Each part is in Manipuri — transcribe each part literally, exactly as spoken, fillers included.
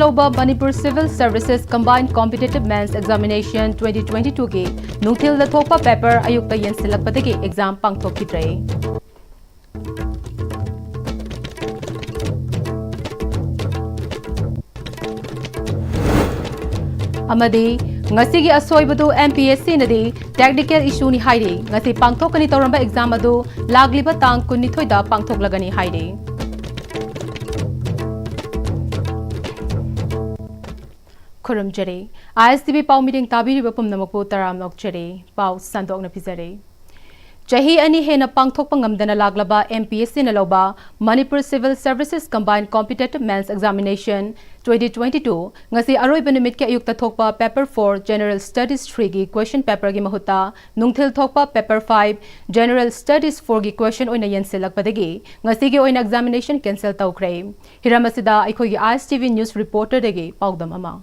ꯇꯧꯕ Manipur Civil Services Combined Competitive Mains Examination twenty twenty-two ꯒꯤ ꯅꯨꯡꯊꯤꯜꯗ ꯊꯣꯛꯄ paper ꯑꯌꯨꯛꯇ ꯌꯦꯟꯁꯤꯜꯂꯛꯄꯗꯒꯤ exam ꯄꯥꯡꯊꯣꯛꯈꯤꯗ꯭ꯔꯦ꯫ ꯑꯃꯗꯤ ꯉꯁꯤꯒꯤ ꯑꯁꯣꯏꯕꯗꯨ M P S Cꯅꯗꯤ technical issueꯅꯤ ꯍꯥꯏꯔꯤ꯫ ꯉꯁꯤ ꯄꯥꯡꯊꯣꯛꯀꯅꯤ ꯇꯧꯔꯝꯕ exam ꯑꯗꯨ ꯂꯥꯛꯂꯤꯕ ꯇꯥꯡ ꯀꯨꯟꯅꯤꯊꯣꯏꯗ ꯄꯥꯡꯊꯣꯛꯂꯒꯅꯤ ꯍꯥꯏꯔꯤ꯫ ꯈꯨꯔꯨꯝꯖꯔꯤ꯫ I S T V ꯄꯥꯎ ꯃꯤꯔꯦꯡ ꯇꯥꯕꯤꯔꯤꯕ ꯄꯨꯝꯅꯃꯛꯄꯨ ꯇꯔꯥꯝꯅ ꯑꯣꯛꯆꯔꯤ꯫ ꯄꯥꯎ ꯁꯟꯗꯣꯛꯅ ꯄꯤꯖꯔꯤ꯫ ꯆꯍꯤ ꯑꯅꯤ ꯍꯦꯟꯅ ꯄꯥꯡꯊꯣꯛꯄ ꯉꯝꯗꯅ ꯂꯥꯛꯂꯕ M P S Cꯅ ꯂꯧꯕ Manipur Civil Services Combined Competitive Mains Examination twenty twenty-two ꯉꯁꯤ ꯑꯔꯣꯏꯕ ꯅꯨꯃꯤꯠꯀꯤ ꯑꯌꯨꯛꯇ ꯊꯣꯛꯄ paper four General Studies threeꯒꯤ question paperꯒꯤ ꯃꯍꯨꯠꯇ ꯅꯨꯡꯊꯤꯜ ꯊꯣꯛꯄ paper five General Studies fourꯒꯤ question ꯑꯣꯏꯅ ꯌꯦꯟꯁꯤꯜꯂꯛꯄꯗꯒꯤ ꯉꯁꯤꯒꯤ ꯑꯣꯏꯅ examination cancel ꯇꯧꯈ꯭ꯔꯦ꯫ ꯍꯤꯔꯝ ꯑꯁꯤꯗ ꯑꯩꯈꯣꯏꯒꯤ I S T V news reporterꯗꯒꯤ ꯄꯥꯎꯗꯝ ꯑꯃ꯫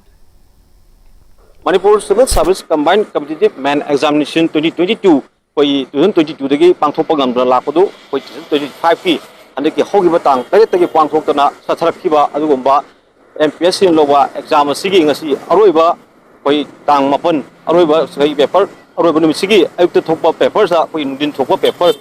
Manipur Civil Service Combined Competitive Main Examination twenty twenty-two ꯑꯩꯈꯣꯏ two thousand twenty-twoꯗꯒꯤ ꯄꯥꯡꯊꯣꯛꯄ ꯉꯝꯗꯅ ꯂꯥꯛꯄꯗꯨ ꯑꯩꯈꯣꯏ two thousand twenty-fiveꯀꯤ ꯍꯟꯗꯛꯀꯤ ꯍꯧꯈꯤꯕ ꯇꯥꯡ ꯇꯔꯦꯠꯇꯒꯤ ꯄꯥꯡꯊꯣꯛꯇꯅ ꯆꯠꯊꯔꯛꯈꯤꯕ ꯑꯗꯨꯒꯨꯝꯕ M P S Cꯅ ꯂꯧꯕ exam ꯑꯁꯤꯒꯤ ꯉꯁꯤ ꯑꯔꯣꯏꯕ ꯑꯩꯈꯣꯏ ꯇꯥꯡ ꯃꯥꯄꯟ ꯑꯔꯣꯏꯕ ꯆꯍꯤ paper ꯑꯔꯣꯏꯕ ꯅꯨꯃꯤꯠꯁꯤꯒꯤ ꯑꯌꯨꯛꯇ ꯊꯣꯛꯄ paperꯁꯤꯗ ꯑꯩꯈꯣꯏ ꯅꯨꯡꯊꯤꯟ ꯊꯣꯛꯄ paper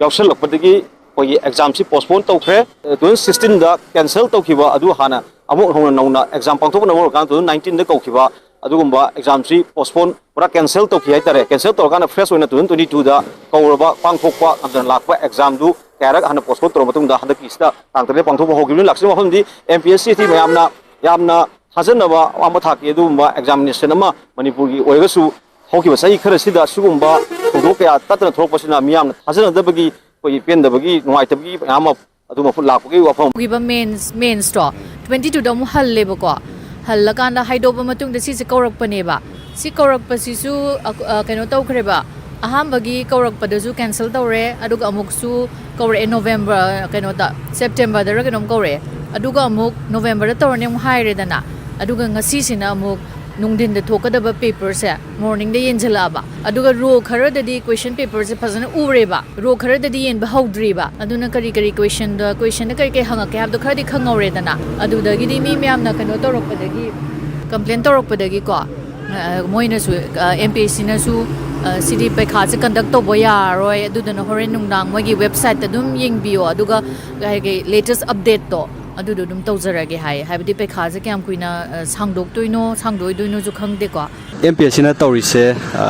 ꯌꯥꯎꯁꯜꯂꯛꯄꯗꯒꯤ ꯑꯩꯈꯣꯏꯒꯤ examꯁꯤ postpone ꯇꯧꯈ꯭ꯔꯦ꯫ Two thousand sixteenꯗ cancel ꯇꯧꯈꯤꯕ ꯑꯗꯨ ꯍꯥꯟꯅ ꯑꯃꯨꯛ ꯍꯧꯅ ꯅꯧꯅ exam ꯄꯥꯡꯊꯣꯛꯅꯕ ꯍꯧꯔꯀꯥꯟꯗ two thousand nineteenꯗ ꯀꯧꯈꯤꯕ ꯑꯗꯨꯒꯨꯝꯕ examꯁꯤ postpone ꯄꯨꯔꯥ cancel ꯇꯧꯈꯤ ꯍꯥꯏꯇꯥꯔꯦ꯫ Cancel ꯇꯧꯔꯀꯥꯟꯗ fresh ꯑꯣꯏꯅ two thousand twenty-twoꯗ ꯀꯧꯔꯕ ꯄꯥꯡꯊꯣꯛꯄ ꯉꯝꯗꯅ ꯂꯥꯛꯄ examꯗꯨ ꯀꯌꯥꯔꯛ ꯍꯥꯟꯅ postpone ꯇꯧꯔꯕ ꯃꯇꯨꯡꯗ ꯍꯟꯗꯛꯀꯤꯁꯤꯗ ꯇꯥꯡ ꯇꯔꯦꯠ ꯄꯥꯡꯊꯣꯛꯄ ꯍꯧꯈꯤꯕꯅꯤ꯫ ꯂꯥꯛꯆꯔꯤꯕ ꯃꯐꯝꯗꯤ M P S C ꯑꯁꯤ ꯃꯌꯥꯝꯅ ꯌꯥꯝꯅ ꯊꯥꯖꯅꯕ ꯑꯋꯥꯡꯕ ꯊꯥꯛꯀꯤ ꯑꯗꯨꯒꯨꯝꯕ examination ꯑꯃ ꯃꯅꯤꯄꯨꯔꯒꯤ ꯑꯣꯏꯔꯒꯁꯨ ꯍꯧꯈꯤꯕ ꯆꯍꯤ ꯈꯔꯁꯤꯗ ꯁꯤꯒꯨꯝꯕ ꯊꯧꯗꯣꯛ ꯀꯌꯥ ꯇꯠꯇꯅ ꯊꯣꯛꯂꯛꯄꯁꯤꯅ ꯃꯤꯌꯥꯝꯅ ꯊꯥꯖꯅꯗꯕꯒꯤ ꯑꯩꯈꯣꯏꯒꯤ ꯄꯦꯟꯗꯕꯒꯤ ꯅꯨꯡꯉꯥꯏꯇꯕꯒꯤ ꯃꯌꯥꯝ ꯑꯃ ꯑꯗꯨ ꯃꯐꯝ ꯂꯥꯛꯄꯒꯤ ꯋꯥꯐꯝ꯫ ꯍꯧꯈꯤꯕ mains, mainsꯇꯣ twenty twoꯗ ꯑꯃꯨꯛ ꯍꯜꯂꯦꯕꯀꯣ꯫ ꯍꯜꯂꯀꯥꯟꯗ ꯍꯥꯏꯗꯣꯛꯄ ꯃꯇꯨꯡꯗ ꯁꯤꯁꯦ ꯀꯧꯔꯛꯄꯅꯦꯕ꯫ ꯁꯤ ꯀꯧꯔꯛꯄꯁꯤꯁꯨ ꯑ, ꯑ, ꯀꯩꯅꯣ ꯇꯧꯈ꯭ꯔꯦꯕ꯫ ꯑꯍꯥꯟꯕꯒꯤ ꯀꯧꯔꯛꯄꯗꯁꯨ cancel ꯇꯧꯔꯦ, ꯑꯗꯨꯒ ꯑꯃꯨꯛꯁꯨ ꯀꯧꯔꯛꯑꯦ November, ꯀꯩꯅꯣꯗ, Septemberꯗꯔ ꯀꯩꯅꯣꯝ ꯀꯧꯔꯛꯑꯦ꯫ ꯑꯗꯨꯒ ꯑꯃꯨꯛ Novemberꯗ ꯇꯧꯔꯅꯤ ꯑꯃꯨꯛ ꯍꯥꯏꯔꯦꯗꯅ꯫ ꯑꯗꯨꯒ ꯉꯁꯤꯁꯤꯅ ꯑꯃꯨꯛ ꯅꯨꯡꯊꯤꯟꯗ ꯊꯣꯛꯀꯗꯕ ꯄꯦꯄꯔꯁꯦ ꯃꯣꯔꯅꯤꯡꯗ ꯌꯦꯟꯁꯤꯜꯂꯛꯑꯕ, ꯑꯗꯨꯒ ꯔꯣ ꯈꯔꯗꯗꯤ ꯀꯣꯏꯁꯟ ꯄꯦꯄꯔꯁꯦ ꯐꯖꯅ ꯎꯔꯦꯕ, ꯔꯣ ꯈꯔꯗꯗꯤ ꯌꯦꯟꯕ ꯍꯧꯗ꯭ꯔꯤꯕ꯫ ꯑꯗꯨꯅ ꯀꯔꯤ ꯀꯔꯤ ꯀꯣꯏꯁꯟꯗ, ꯀꯣꯏꯁꯟꯗ ꯀꯔꯤ ꯀꯔꯤ ꯍꯪꯉꯛꯀꯦ ꯍꯥꯏꯕꯗꯣ ꯈꯔꯗꯤ ꯈꯪꯍꯧꯔꯦꯗꯅ꯫ ꯑꯗꯨꯗꯒꯤꯗꯤ ꯃꯤ ꯃꯌꯥꯝꯅ ꯀꯩꯅꯣ ꯇꯧꯔꯛꯄꯗꯒꯤ, ꯀꯝꯄ꯭ꯂꯦꯟ ꯇꯧꯔꯛꯄꯗꯒꯤ ꯀꯣ, ꯑ, ꯃꯣꯏꯅꯁꯨ, ꯑ, ꯑꯦꯝ ꯄꯤ ꯑꯦꯁ ꯁꯤꯅꯁꯨ, ꯑ, ꯁꯤꯗꯤ ꯄꯩꯈꯥꯁꯦ ꯀꯟꯗꯛ ꯇꯧꯕ ꯌꯥꯔꯔꯣꯏ, ꯑꯗꯨꯗꯨꯅ ꯍꯣꯔꯦꯟ ꯅꯨꯡꯗꯥꯡ ꯃꯣꯏꯒꯤ ꯋꯦꯕꯁꯥꯏꯠꯇ ꯑꯗꯨꯝ ꯌꯦꯡꯕꯤꯌꯣ, ꯑꯗꯨꯒ ꯀꯩ ꯍꯥꯏꯒꯦ, ꯂꯦꯇꯦꯁ ꯑꯞꯗꯦꯠꯇꯣ ꯑꯗꯨꯗꯣ ꯑꯗꯨꯝ ꯇꯧꯖꯔꯒꯦ ꯍꯥꯏ꯫ ꯍꯥꯏꯕꯗꯤ ꯄꯩꯈꯥꯁꯦ ꯀꯌꯥꯝ ꯀꯨꯏꯅ, ꯑ, ꯁꯥꯡꯗꯣꯛꯇꯣꯏꯅꯣ, ꯁꯥꯡꯗꯣꯛꯑꯣꯏꯗꯣꯏꯅꯣꯁꯨ ꯈꯪꯗꯦꯀꯣ꯫ ꯑꯦꯝ ꯄꯤ ꯑꯦꯁ ꯁꯤꯅ ꯇꯧꯔꯤꯁꯦ, ꯑ,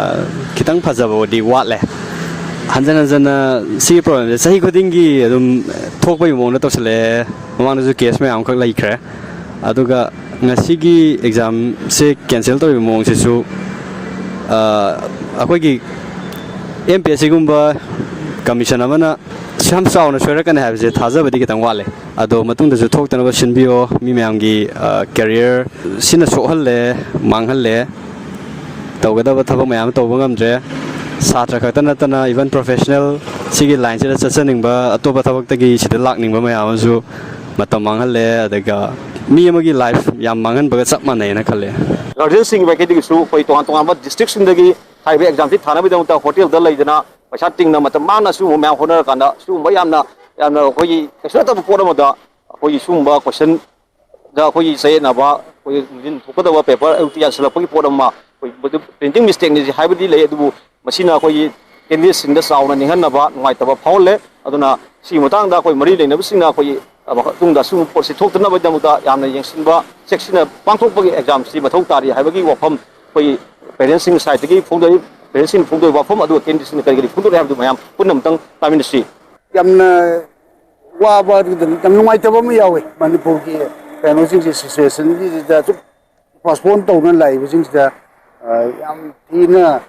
ꯈꯤꯇꯪ ꯐꯖꯕꯕꯨꯗꯤ ꯋꯥꯠꯂꯦ꯫ ꯍꯟꯖꯟ ꯍꯟꯖꯟꯅ ꯁꯤꯒꯤ ꯄ꯭ꯔꯣꯕ꯭ꯂꯦꯝꯁꯦ ꯆꯍꯤ ꯈꯨꯗꯤꯡꯒꯤ ꯑꯗꯨꯝ ꯊꯣꯛꯄꯒꯤ ꯃꯑꯣꯡꯗ ꯇꯧꯁꯜꯂꯛꯑꯦ꯫ ꯃꯃꯥꯡꯗꯁꯨ ꯀꯦꯁ ꯃꯌꯥꯝ ꯑꯃꯈꯛ ꯂꯩꯈ꯭ꯔꯦ꯫ ꯑꯗꯨꯒ ꯉꯁꯤꯒꯤ ꯑꯦꯛꯖꯥꯝꯁꯦ ꯀꯦꯟꯁꯦꯜ ꯇꯧꯔꯤꯕ ꯃꯑꯣꯡꯁꯤꯁꯨ, ꯑ, ꯑꯩꯈꯣꯏꯒꯤ ꯑꯦꯝ ꯄꯤ ꯑꯦꯁ ꯁꯤꯒꯨꯝꯕ ꯀꯃꯤꯁꯟ ꯑꯃꯅ ꯌꯥꯝ ꯆꯥꯎꯅ ꯁꯣꯏꯔꯛꯀꯅꯤ ꯍꯥꯏꯕꯁꯦ ꯊꯥꯖꯕꯗꯤ ꯈꯤꯇꯪ ꯋꯥꯠꯂꯦ꯫ ꯑꯗꯣ ꯃꯇꯨꯡꯗꯁꯨ ꯊꯣꯛꯇꯅꯕ ꯁꯤꯟꯕꯤꯌꯣ꯫ ꯃꯤ ꯃꯌꯥꯝꯒꯤ, ꯑ, ꯀꯦꯔꯤꯌꯔ ꯁꯤꯅ ꯁꯣꯛꯍꯜꯂꯦ, ꯃꯥꯡꯍꯜꯂꯦ꯫ ꯇꯧꯒꯗꯕ ꯊꯕꯛ ꯃꯌꯥꯝ ꯑꯃ ꯇꯧꯕ ꯉꯝꯗ꯭ꯔꯦ꯫ ꯁꯥꯇ꯭ꯔ ꯈꯛꯇ ꯅꯠꯇꯅ even professional ꯁꯤꯒꯤ ꯂꯥꯏꯟꯁꯤꯗ ꯆꯠꯆꯅꯤꯡꯕ, ꯑꯇꯣꯞꯄ ꯊꯕꯛꯇꯒꯤ ꯁꯤꯗ ꯂꯥꯛꯅꯤꯡꯕ ꯃꯌꯥꯝ ꯑꯃꯁꯨ ꯃꯇꯝ ꯃꯥꯡꯍꯜꯂꯦ, ꯑꯗꯨꯒ ꯃꯤ ꯑꯃꯒꯤ ꯂꯥꯏꯐ ꯌꯥꯝ ꯃꯥꯡꯍꯟꯕꯒ ꯆꯞ ꯃꯥꯟꯅꯩꯅ ꯈꯜꯂꯦ꯫ ꯒꯥꯔꯖꯤꯌꯟꯁꯤꯡꯒꯤ ꯃꯥꯏꯀꯩꯗꯒꯤꯁꯨ ꯑꯩꯈꯣꯏ ꯇꯣꯉꯥꯟ ꯇꯣꯉꯥꯟꯕ ꯗꯤꯁꯇ꯭ꯔꯤꯛꯁꯤꯡꯗꯒꯤ ꯍꯥꯏꯔꯤꯕ ꯑꯦꯛꯖꯥꯝꯁꯤ ꯊꯥꯅꯕꯒꯤꯗꯃꯛꯇ ꯍꯣꯇꯦꯜꯗ ꯂꯩꯗꯅ ꯄꯩꯁꯥ ꯇꯤꯡꯅ ꯃꯇꯝ ꯃꯥꯡꯅ ꯁꯤꯒꯨꯝꯕ ꯃꯌꯥꯝ ꯍꯣꯠꯅꯔꯀꯥꯟꯗ ꯁꯤꯒꯨꯝꯕ ꯌꯥꯝꯅ, ꯌꯥꯝꯅ ꯑꯩꯈꯣꯏꯒꯤ ꯀꯩꯁꯨ ꯅꯠꯇꯕ ꯄꯣꯠ ꯑꯃꯗ ꯑꯩꯈꯣꯏꯒꯤ ꯁꯤꯒꯨꯝꯕ ꯀꯣꯏꯁꯟ ꯗ ꯑꯩꯈꯣꯏꯒꯤ ꯆꯌꯦꯠꯅꯕ, ꯑꯩꯈꯣꯏꯒꯤ ꯅꯨꯡꯊꯤꯟ ꯊꯣꯛꯀꯗꯕ ꯄꯦꯄꯔ ꯑꯌꯨꯛꯇ ꯌꯥꯟꯁꯤꯜꯂꯛꯄꯒꯤ ꯄꯣꯠ ꯑꯃ, ꯑꯩꯈꯣꯏ ꯃꯗꯨ ꯄ꯭ꯔꯤꯟꯇꯤꯡ ꯃꯤꯁꯇꯦꯛꯅꯤ ꯍꯥꯏꯕꯗꯤ ꯂꯩ, ꯑꯗꯨꯕꯨ ꯃꯁꯤꯅ ꯑꯩꯈꯣꯏꯒꯤ ꯀꯦꯟꯗꯤꯗꯦꯠꯁꯤꯡꯗ ꯆꯥꯎꯅ ꯅꯤꯡꯍꯟꯅꯕ, ꯅꯨꯡꯉꯥꯏꯇꯕ ꯐꯥꯎꯍꯜꯂꯦ꯫ ꯑꯗꯨꯅ ꯁꯤꯒꯤ ꯃꯇꯥꯡꯗ ꯑꯩꯈꯣꯏ ꯃꯔꯤ ꯂꯩꯅꯕꯁꯤꯡꯅ ꯑꯩꯈꯣꯏꯒꯤ ꯃꯇꯨꯡꯗ ꯑꯁꯤꯒꯨꯝꯕ ꯄꯣꯠꯁꯤ ꯊꯣꯛꯇꯅꯕꯒꯤꯗꯃꯛꯇ ꯌꯥꯝꯅ ꯌꯦꯡꯁꯤꯟꯕ, ꯆꯦꯛꯁꯤꯟꯅ ꯄꯥꯡꯊꯣꯛꯄꯒꯤ ꯑꯦꯛꯖꯥꯝꯁꯤ ꯃꯊꯧ ꯇꯥꯔꯤ ꯍꯥꯏꯕꯒꯤ ꯋꯥꯐꯝ ꯑꯩꯈꯣꯏꯒꯤ ꯄꯦꯔꯦꯟꯁꯁꯤꯡ ꯁꯥꯏꯠꯇꯒꯤ ꯐꯣꯡꯗꯣꯛꯏ꯫ ꯄꯦꯔꯦꯟꯁꯁꯤꯡꯅ ꯐꯣꯡꯗꯣꯛꯏꯕ ꯋꯥꯐꯝ ꯑꯗꯨꯒ ꯀꯦꯟꯗꯤꯗꯦꯠꯁꯤꯡꯅ ꯀꯔꯤ ꯀꯔꯤ ꯐꯣꯡꯗꯣꯛꯏ ꯍꯥꯏꯕꯗꯨ ꯃꯌꯥꯝ ꯄꯨꯟꯅ ꯑꯃꯨꯛꯇꯪ ꯇꯥꯃꯤꯟꯅꯁꯤ꯫ ꯌꯥꯝꯅ ꯋꯥꯕ, ꯑꯗꯨꯗ ꯌꯥꯝ ꯅꯨꯡꯉꯥꯏꯇꯕ ꯑꯃ ꯌꯥꯎꯋꯦ꯫ ꯃꯅꯤꯄꯨꯔꯒꯤ ꯀꯩꯅꯣꯁꯤꯡꯁꯦ, ꯁꯤꯆꯨꯋꯦꯁꯟꯁꯤꯗ ꯑꯁꯨꯛ ꯄꯣꯁꯄꯣꯟ ꯇꯧꯅ ꯂꯥꯛꯏꯕꯁꯤꯡꯁꯤꯗ, ꯑ, ꯌꯥꯝ ꯊꯤꯅ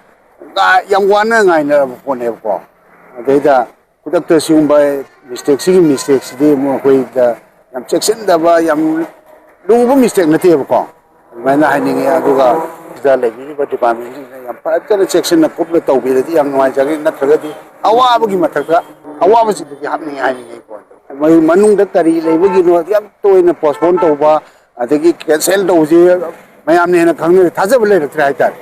ꯉꯥ-, ꯌꯥꯝ ꯋꯥꯅ ꯉꯥꯏꯅꯔꯕ ꯄꯣꯠꯅꯦꯕꯀꯣ꯫ ꯑꯗꯩꯗ ꯈꯨꯗꯛꯇ ꯁꯤꯒꯨꯝꯕ ꯃꯤꯁꯇꯦꯛꯁꯤꯒꯤ ꯃꯤꯁꯇꯦꯛꯁꯤꯗꯤ ꯑꯃꯨꯛ ꯑꯩꯈꯣꯏꯗ ꯌꯥꯝ ꯆꯦꯛꯁꯤꯟꯗꯕ, ꯌꯥꯝ ꯂꯨꯕ ꯃꯤꯁꯇꯦꯛ ꯅꯠꯇꯦꯕꯀꯣ꯫ ꯑꯗꯨꯃꯥꯏꯅ ꯍꯥꯏꯅꯤꯡꯉꯤ꯫ ꯑꯗꯨꯒ ꯁꯤꯗ ꯂꯩꯕꯤꯔꯤꯕ ꯗꯤꯄꯥꯔꯠꯃꯦꯟꯁꯤꯡꯁꯤꯅ ꯌꯥꯝ ꯐꯖꯅ ꯆꯦꯛꯁꯤꯟꯅ ꯀꯨꯞꯅ ꯇꯧꯕꯤꯔꯗꯤ ꯌꯥꯝ ꯅꯨꯡꯉꯥꯏꯖꯒꯅꯤ꯫ ꯅꯠꯇ꯭ꯔꯒꯗꯤ ꯑꯋꯥꯕꯒꯤ ꯃꯊꯛꯇ ꯑꯋꯥꯕꯁꯤꯡꯗꯨꯗꯤ ꯍꯥꯞꯅꯤꯡꯉꯦ ꯍꯥꯏꯅꯤꯡꯉꯤ ꯑꯩ ꯄꯣꯏꯟꯠꯇꯣ꯫ ꯃꯣꯏ ꯃꯅꯨꯡꯗ ꯀꯔꯤ ꯂꯩꯕꯒꯤꯅꯣ ꯌꯥꯝ ꯇꯣꯏꯅ ꯄꯣꯁꯄꯣꯟ ꯇꯧꯕ, ꯑꯗꯒꯤ ꯀꯦꯟꯁꯦꯜ ꯇꯧꯕꯁꯤ ꯃꯌꯥꯝꯅ ꯍꯦꯟꯅ ꯈꯪꯅꯔꯦ, ꯊꯥꯖꯕ ꯂꯩꯔꯛꯇ꯭ꯔꯦ ꯍꯥꯏꯇꯥꯔꯦ꯫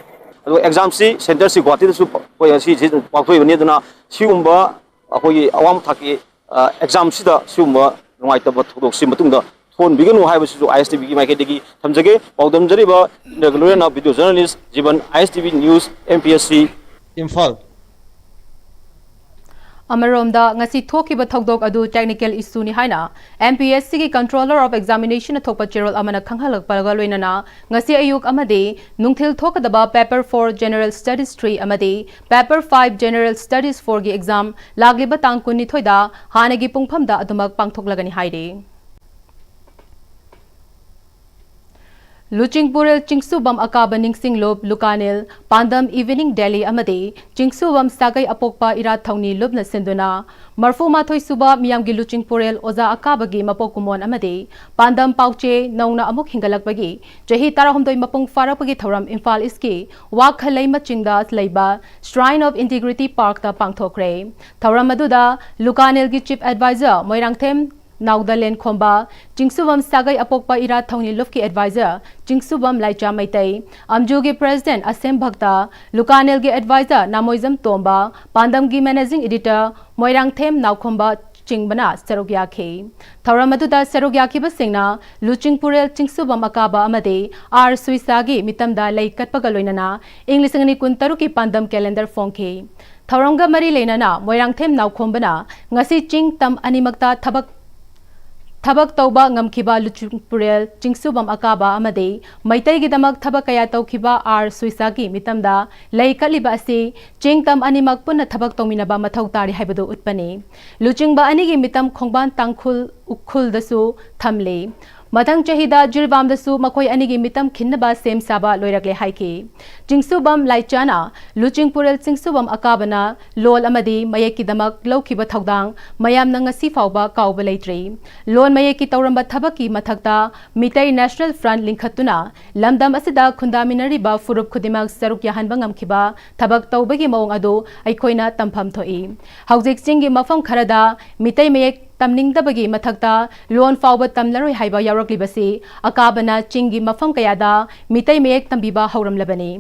ꯑꯗꯣ ꯑꯦꯛꯖꯥꯝꯁꯤ ꯁꯦꯟꯇꯔꯁꯤ ꯒꯨꯍꯥꯇꯤꯗꯁꯨ ꯑꯩꯈꯣꯏ ꯑꯁꯤ ꯄꯥꯡꯊꯣꯛꯏꯕꯅꯤ꯫ ꯑꯗꯨꯅ ꯁꯤꯒꯨꯝꯕ ꯑꯩꯈꯣꯏꯒꯤ ꯑꯋꯥꯡꯕ ꯊꯥꯛꯀꯤ ꯑꯦꯛꯖꯥꯝꯁꯤꯗ ꯁꯤꯒꯨꯝꯕ ꯅꯨꯡꯉꯥꯏꯇꯕ ꯊꯧꯗꯣꯛꯁꯤ ꯃꯇꯨꯡꯗ ꯊꯣꯛꯍꯟꯕꯤꯒꯅꯨ ꯍꯥꯏꯕꯁꯤꯁꯨ ꯑꯥꯏ ꯑꯦꯁ ꯇꯤ ꯚꯤꯒꯤ ꯃꯥꯏꯀꯩꯗꯒꯤ ꯊꯝꯖꯒꯦ꯫ ꯄꯥꯎꯗꯝꯖꯔꯤꯕ ꯏꯟꯗ꯭ꯔꯒ ꯂꯣꯏꯅꯅ video journalist Jiban, I S T V news, M P S C. Imphal. ꯑꯃꯔꯣꯝꯗ, ꯉꯁꯤ ꯊꯣꯛꯈꯤꯕ ꯊꯧꯗꯣꯛ ꯑꯗꯨ technical issue ꯅꯤ ꯍꯥꯏꯅ ꯑꯦꯝ ꯄꯤ ꯑꯦꯁ ꯁꯤꯒꯤ Controller of Examination ꯅ ꯊꯣꯛꯄ ꯆꯦꯔꯣꯜ ꯑꯃꯅ ꯈꯪꯍꯜꯂꯛꯄꯒ ꯂꯣꯏꯅꯅ ꯉꯁꯤ ꯑꯌꯨꯛ ꯑꯃꯗꯤ ꯅꯨꯡꯊꯤꯜ ꯊꯣꯛꯀꯗꯕ Paper four General Studies three ꯑꯃꯗꯤ Paper five General Studies four ꯒꯤ exam ꯂꯥꯛꯂꯤꯕ ꯇꯥꯡ ꯀꯨꯟꯅꯤꯊꯣꯏꯗ ꯍꯥꯟꯅꯒꯤ ꯄꯨꯡꯐꯝꯗ ꯑꯗꯨꯃꯛ ꯄꯥꯡꯊꯣꯛꯂꯒꯅꯤ ꯍꯥꯏꯔꯤ꯫ ꯂꯨꯆꯤꯡꯄꯨꯔꯦꯜ ꯆꯤꯡꯁꯨꯕꯝ ꯑꯀꯥꯕ ꯅꯤꯡꯁꯤꯡꯂꯨꯞ, ꯂꯨꯀꯥꯅꯤꯜ, ꯄꯥꯟꯗꯝ ꯏꯚꯤꯅꯤꯡ ꯗꯦꯂꯤ ꯑꯃꯗꯤ ꯆꯤꯡꯁꯨꯕꯝ ꯁꯥꯒꯩ ꯑꯄꯣꯛꯄ ꯏꯔꯥꯠ ꯊꯧꯅꯤ ꯂꯨꯞꯅ ꯁꯤꯟꯗꯨꯅ ꯃꯔꯐꯨ ꯃꯥꯊꯣꯏ ꯁꯨꯕ ꯃꯤꯌꯥꯝꯒꯤ ꯂꯨꯆꯤꯡꯄꯨꯔꯦꯜ ꯑꯣꯖꯥ ꯑꯀꯥꯕꯒꯤ ꯃꯄꯣꯛ ꯀꯨꯝꯑꯣꯟ ꯑꯃꯗꯤ ꯄꯥꯟꯗꯝ ꯄꯥꯎꯆꯦ ꯅꯧꯅ ꯑꯃꯨꯛ ꯍꯤꯡꯒꯠꯂꯛꯄꯒꯤ ꯆꯍꯤ ꯇꯔꯥꯍꯨꯝꯗꯣꯏ ꯃꯄꯨꯡ ꯐꯥꯔꯛꯄꯒꯤ ꯊꯧꯔꯝ ꯏꯝꯐꯥꯜ ꯏꯁꯀꯤ ꯋꯥꯈꯜꯂꯩꯃ ꯆꯤꯡꯗ ꯂꯩꯕ Shrine of Integrity Park ꯇ ꯄꯥꯡꯊꯣꯛꯈ꯭ꯔꯦ꯫ ꯊꯧꯔꯝ ꯑꯗꯨꯗ ꯂꯨꯀꯥꯅꯤꯜꯒꯤ Chief Advisor ꯃꯣꯏꯔꯥꯡꯊꯦꯝ ꯅꯥꯎꯗꯂꯦꯟ ꯈꯣꯝꯕ, ꯆꯤꯡꯁꯨꯕꯝ ꯁꯥꯒꯩ ꯑꯄꯣꯛꯄ ꯏꯔꯥꯠ ꯊꯧꯅꯤ ꯂꯨꯞꯀꯤ Advisor ꯆꯤꯡꯁꯨꯕꯝ ꯂꯥꯏꯆꯥ ꯃꯩꯇꯩ, ꯑꯝꯖꯨꯒꯤ President ꯑꯁꯦꯝ ꯚꯛꯇ, ꯂꯨꯀꯥꯅꯦꯜꯒꯤ Advisor ꯅꯥꯃꯣꯏꯖꯝ ꯇꯣꯝꯕ, ꯄꯥꯟꯗꯝꯒꯤ Managing Editor ꯃꯣꯏꯔꯥꯡꯊꯦꯝ ꯅꯥꯎꯈꯣꯝꯕ ꯆꯤꯡꯕꯅ ꯁꯔꯨꯛ ꯌꯥꯈꯤ꯫ ꯊꯧꯔꯝ ꯑꯗꯨꯗ ꯁꯔꯨꯛ ꯌꯥꯈꯤꯕꯁꯤꯡꯅ ꯂꯨꯆꯤꯡꯄꯨꯔꯦꯜ ꯆꯤꯡꯁꯨꯕꯝ ꯑꯀꯥꯕ ꯑꯃꯗꯤ ꯑꯥꯔ ꯁꯨꯏꯁꯥꯒꯤ ꯃꯤꯇꯝꯗ ꯂꯩ ꯀꯠꯄꯒ ꯂꯣꯏꯅꯅ ꯏꯪ ꯂꯤꯁꯤꯡ ꯑꯅꯤ ꯀꯨꯟ ꯇꯔꯨꯛꯀꯤ ꯄꯥꯟꯗꯝ calendar ꯐꯣꯡꯈꯤ꯫ ꯊꯧꯔꯝꯒ ꯃꯔꯤ ꯂꯩꯅꯅ ꯃꯣꯏꯔꯥꯡꯊꯦꯝ ꯅꯥꯎꯈꯣꯝꯕꯅ ꯉꯁꯤ ꯆꯤꯡ ꯇꯝ ꯑꯅꯤꯃꯛꯇ ꯊꯕꯛ ꯊꯕꯛ ꯇꯧꯕ ꯉꯝꯈꯤꯕ ꯂꯨꯆꯤꯡꯄꯨꯔꯦꯜ ꯆꯤꯡꯁꯨꯕꯝ ꯑꯀꯥꯕ ꯑꯃꯗꯤ ꯃꯩꯇꯩꯒꯤꯗꯃꯛ ꯊꯕꯛ ꯀꯌꯥ ꯇꯧꯈꯤꯕ ꯑꯥꯔ ꯁꯨꯏꯁꯥꯒꯤ ꯃꯤꯇꯝꯗ ꯂꯩ ꯀꯠꯂꯤꯕ ꯑꯁꯤ ꯆꯤꯡ ꯇꯝ ꯑꯅꯤꯃꯛ ꯄꯨꯟꯅ ꯊꯕꯛ ꯇꯧꯃꯤꯟꯅꯕ ꯃꯊꯧ ꯇꯥꯔꯤ ꯍꯥꯏꯕꯗꯨ ꯎꯠꯄꯅꯤ꯫ ꯂꯨꯆꯤꯡꯕ ꯑꯅꯤꯒꯤ ꯃꯤꯇꯝ ꯈꯣꯡꯕꯥꯟ ꯇꯥꯡꯈꯨꯜ ꯎꯈ꯭ꯔꯨꯜꯗꯁꯨ ꯊꯝꯂꯤ꯫ ꯃꯊꯪ ꯆꯍꯤꯗ ꯖꯤꯔꯤꯕꯥꯝꯗꯁꯨ ꯃꯈꯣꯏ ꯑꯅꯤꯒꯤ ꯃꯤꯇꯝ ꯈꯤꯟꯅꯕ ꯁꯦꯝ ꯁꯥꯕ ꯂꯣꯏꯔꯛꯂꯦ ꯍꯥꯏꯈꯤ꯫ ꯆꯤꯡꯁꯨꯕꯝ ꯂꯥꯏꯆꯥꯅ ꯂꯨꯆꯤꯡꯄꯨꯔꯦꯜ ꯆꯤꯡꯁꯨꯕꯝ ꯑꯀꯥꯕꯅ ꯂꯣꯜ ꯑꯃꯗꯤ ꯃꯌꯦꯛꯀꯤꯗꯃꯛ ꯂꯧꯈꯤꯕ ꯊꯧꯗꯥꯡ ꯃꯌꯥꯝꯅ ꯉꯁꯤ ꯐꯥꯎꯕ ꯀꯥꯎꯕ ꯂꯩꯇ꯭ꯔꯤ꯫ ꯂꯣꯟ ꯃꯌꯦꯛꯀꯤ ꯇꯧꯔꯝꯕ ꯊꯕꯛꯀꯤ ꯃꯊꯛꯇ ꯃꯤꯇꯩ National Front ꯂꯤꯡꯈꯠꯇꯨꯅ ꯂꯝꯗꯝ ꯑꯁꯤꯗ ꯈꯨꯟꯗꯥꯃꯤꯟꯅꯔꯤꯕ ꯐꯨꯔꯨꯞ ꯈꯨꯗꯤꯡꯃꯛ ꯁꯔꯨꯛ ꯌꯥꯍꯟꯕ ꯉꯝꯈꯤꯕ ꯊꯕꯛ ꯇꯧꯕꯒꯤ ꯃꯑꯣꯡ ꯑꯗꯨ ꯑꯩꯈꯣꯏꯅ ꯇꯝꯐꯝ ꯊꯣꯛꯏ꯫ ꯍꯧꯖꯤꯛ ꯆꯤꯡꯒꯤ ꯃꯐꯝ ꯈꯔꯗ ꯃꯤꯇꯩ ꯃꯌꯦꯛ ꯇꯝꯅꯤꯡꯗꯕꯒꯤ ꯃꯊꯛꯇ ꯂꯣꯟ ꯐꯥꯎꯕ ꯇꯝꯂꯔꯣꯏ ꯍꯥꯏꯕ ꯌꯥꯎꯔꯛꯂꯤꯕꯁꯤ ꯑꯀꯥꯕꯅ ꯆꯤꯡꯒꯤ ꯃꯐꯝ ꯀꯌꯥꯗ ꯃꯤꯇꯩ ꯃꯌꯦꯛ ꯇꯝꯕꯤꯕ ꯍꯧꯔꯝꯂꯕꯅꯤ꯫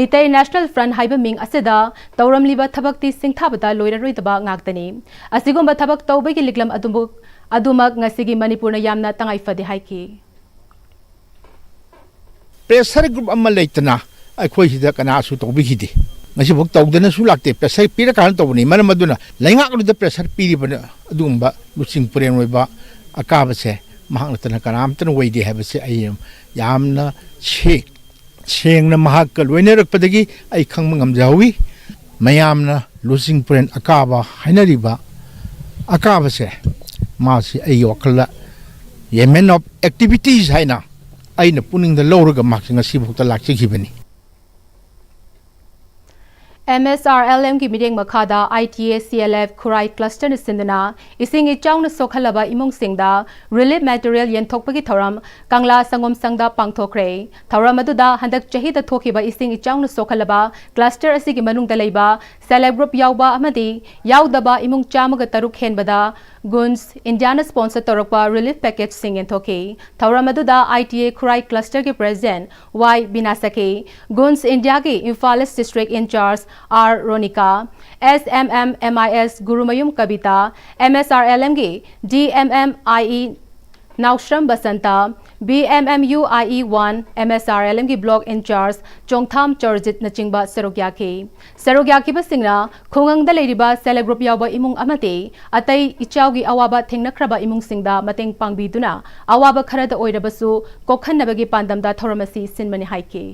ꯃꯤꯇꯩ ꯅꯦꯁꯅꯦꯜ ꯐ꯭ꯔꯟꯠ ꯍꯥꯏꯕ ꯃꯤꯡ ꯑꯁꯤꯗ ꯇꯧꯔꯝꯂꯤꯕ ꯊꯕꯛꯇꯤ ꯁꯤꯡꯊꯥꯕꯗ ꯂꯣꯏꯔꯔꯣꯏꯗꯕ ꯉꯥꯛꯇꯅꯤ꯫ ꯑꯁꯤꯒꯨꯝꯕ ꯊꯕꯛ ꯇꯧꯕꯒꯤ ꯂꯤꯛꯂꯝ ꯑꯗꯨꯃꯛ, ꯑꯗꯨꯃꯛ ꯉꯁꯤꯒꯤ ꯃꯅꯤꯄꯨꯔꯅ ꯌꯥꯝꯅ ꯇꯉꯥꯏ ꯐꯗꯦ ꯍꯥꯏꯈꯤ꯫ ꯄ꯭ꯔꯦꯁꯔ ꯒ꯭ꯔꯨꯞ ꯑꯃ ꯂꯩꯇꯅ ꯑꯩꯈꯣꯏ ꯁꯤꯗ ꯀꯅꯥꯁꯨ ꯇꯧꯕꯤꯈꯤꯗꯦ꯫ ꯉꯁꯤꯐꯥꯎ ꯇꯧꯗꯅꯁꯨ ꯂꯥꯛꯇꯦ꯫ ꯄ꯭ꯔꯦꯁꯔ ꯄꯤꯔꯀꯥꯟꯗ ꯇꯧꯕꯅꯤ꯫ ꯃꯔꯝ ꯑꯗꯨꯅ ꯂꯩꯉꯥꯛ ꯑꯗꯨꯗ ꯄ꯭ꯔꯦꯁꯔ ꯄꯤꯔꯤꯕ ꯑꯗꯨꯒꯨꯝꯕ ꯂꯨꯆꯤꯡ ꯄꯨꯔꯦꯟ ꯑꯣꯏꯕ ꯑꯀꯥꯕꯁꯦ ꯃꯍꯥꯛ ꯅꯠꯇꯅ ꯀꯅꯥꯝꯇꯅ ꯑꯣꯏꯗꯦ ꯍꯥꯏꯕꯁꯦ ꯑꯩ ꯌꯥꯝꯅ ꯁꯦ-, ꯁꯦꯡꯅ ꯃꯍꯥꯛꯀ ꯂꯣꯏꯅꯔꯛꯄꯗꯒꯤ ꯑꯩ ꯈꯪꯕ ꯉꯝꯖꯍꯧꯋꯤ꯫ ꯃꯌꯥꯝꯅ ꯂꯨꯆꯤꯡ ꯄꯨꯔꯦꯟ ꯑꯀꯥꯕ ꯍꯥꯏꯅꯔꯤꯕ ꯑꯀꯥꯕꯁꯦ, ꯃꯥꯁꯤ ꯑꯩꯒꯤ ꯋꯥꯈꯜꯗ a man of activities ꯍꯥꯏꯅ ꯑꯩꯅ ꯄꯨꯛꯅꯤꯡꯗ ꯂꯧꯔꯒ ꯃꯍꯥꯛꯁꯦ ꯉꯁꯤꯐꯥꯎꯗ ꯂꯥꯛꯆꯈꯤꯕꯅꯤ꯫ ꯑꯦꯝ ꯑꯦꯁ ꯑꯥꯔ ꯑꯦꯜ ꯑꯦꯝꯒꯤ ꯃꯤꯠꯌꯦꯡ ꯃꯈꯥꯗ ꯑꯥꯏ T A C L F ꯈꯨꯔꯥꯏ ꯀ꯭ꯂꯁꯇꯔꯅ ꯁꯤꯟꯗꯨꯅ ꯏꯁꯤꯡ ꯏꯆꯥꯎꯅ ꯁꯣꯛꯍꯜꯂꯕ ꯏꯃꯨꯡꯁꯤꯡꯗ ꯔꯤꯂꯤꯐ ꯃꯦꯇꯔꯤꯌꯦꯜ ꯌꯦꯟꯊꯣꯛꯄꯒꯤ ꯊꯧꯔꯝ ꯀꯪꯂꯥ ꯁꯪꯒꯣꯝ ꯁꯪꯗ ꯄꯥꯡꯊꯣꯛꯈ꯭ꯔꯦ꯫ ꯊꯧꯔꯝ ꯑꯗꯨꯗ ꯍꯟꯗꯛ ꯆꯍꯤꯗ ꯊꯣꯛꯈꯤꯕ ꯏꯁꯤꯡ ꯏꯆꯥꯎꯅ ꯁꯣꯛꯍꯜꯂꯕ ꯀ꯭ꯂꯁꯇꯔ ꯑꯁꯤꯒꯤ ꯃꯅꯨꯡꯗ ꯂꯩꯕ ꯁꯦꯜꯐ ꯍꯦꯜꯞ ꯒ꯭ꯔꯨꯞ ꯌꯥꯎꯕ ꯑꯃꯗꯤ ꯌꯥꯎꯗꯕ ꯏꯃꯨꯡ ꯆꯥꯝꯃꯒ ꯇꯔꯨꯛ ꯍꯦꯟꯕꯗ ꯒꯨꯟꯁ ꯏꯟꯗꯤꯌꯥꯅ ꯁ꯭ꯄꯣꯟꯁꯔ ꯇꯧꯔꯛꯄ ꯔꯤꯂꯤꯐ ꯄꯦꯀꯦꯖꯁꯤꯡ ꯌꯦꯟꯊꯣꯛꯈꯤ꯫ ꯊꯧꯔꯝ ꯑꯗꯨꯗ ꯑꯥꯏ ꯇꯤ ꯑꯦ ꯈꯨꯔꯥꯏ ꯀ꯭ꯂꯁꯇꯔꯒꯤ ꯄ꯭ꯔꯦꯁꯤꯗꯦꯟꯠ ꯋꯥꯏ ꯕꯤꯅꯥ ꯁꯈꯤ, ꯒꯨꯟꯁ ꯏꯟꯗꯤꯌꯥꯒꯤ Imphal east district incharge R Ronika, S M M M I S Gurumayum Kabita, M S R L ꯑꯦꯝꯒꯤ D M M I E Naosram Basanta, B M M U I E one, M S R L ꯑꯦꯝꯒꯤ ꯕ꯭ꯂꯣꯛ ꯏꯟꯆꯥꯔꯖ ꯆꯣꯡꯊꯥꯝ ꯆꯣꯔꯖꯤꯠꯅꯆꯤꯡꯕ ꯁꯔꯨꯛ ꯌꯥꯈꯤ꯫ ꯁꯔꯨꯛ ꯌꯥꯈꯤꯕꯁꯤꯡꯅ ꯈꯨꯡꯒꯪꯗ ꯂꯩꯔꯤꯕ ꯁꯦꯜꯐ ꯍꯦꯜꯞ ꯒ꯭ꯔꯨꯞ ꯌꯥꯎꯕ ꯏꯃꯨꯡ ꯑꯃꯗꯤ ꯑꯇꯩ ꯏꯆꯥꯎꯒꯤ ꯑꯋꯥꯕ ꯊꯦꯡꯅꯈ꯭ꯔꯕ ꯏꯃꯨꯡꯁꯤꯡꯗ ꯃꯇꯦꯡ ꯄꯥꯡꯕꯤꯗꯨꯅ ꯑꯋꯥꯕ ꯈꯔꯗ ꯑꯣꯏꯔꯕꯁꯨ ꯀꯣꯛꯍꯟꯅꯕꯒꯤ ꯄꯥꯟꯗꯝꯗ ꯊꯧꯔꯝ ꯑꯁꯤ ꯁꯤꯟꯕꯅꯤ ꯍꯥꯏꯈꯤ꯫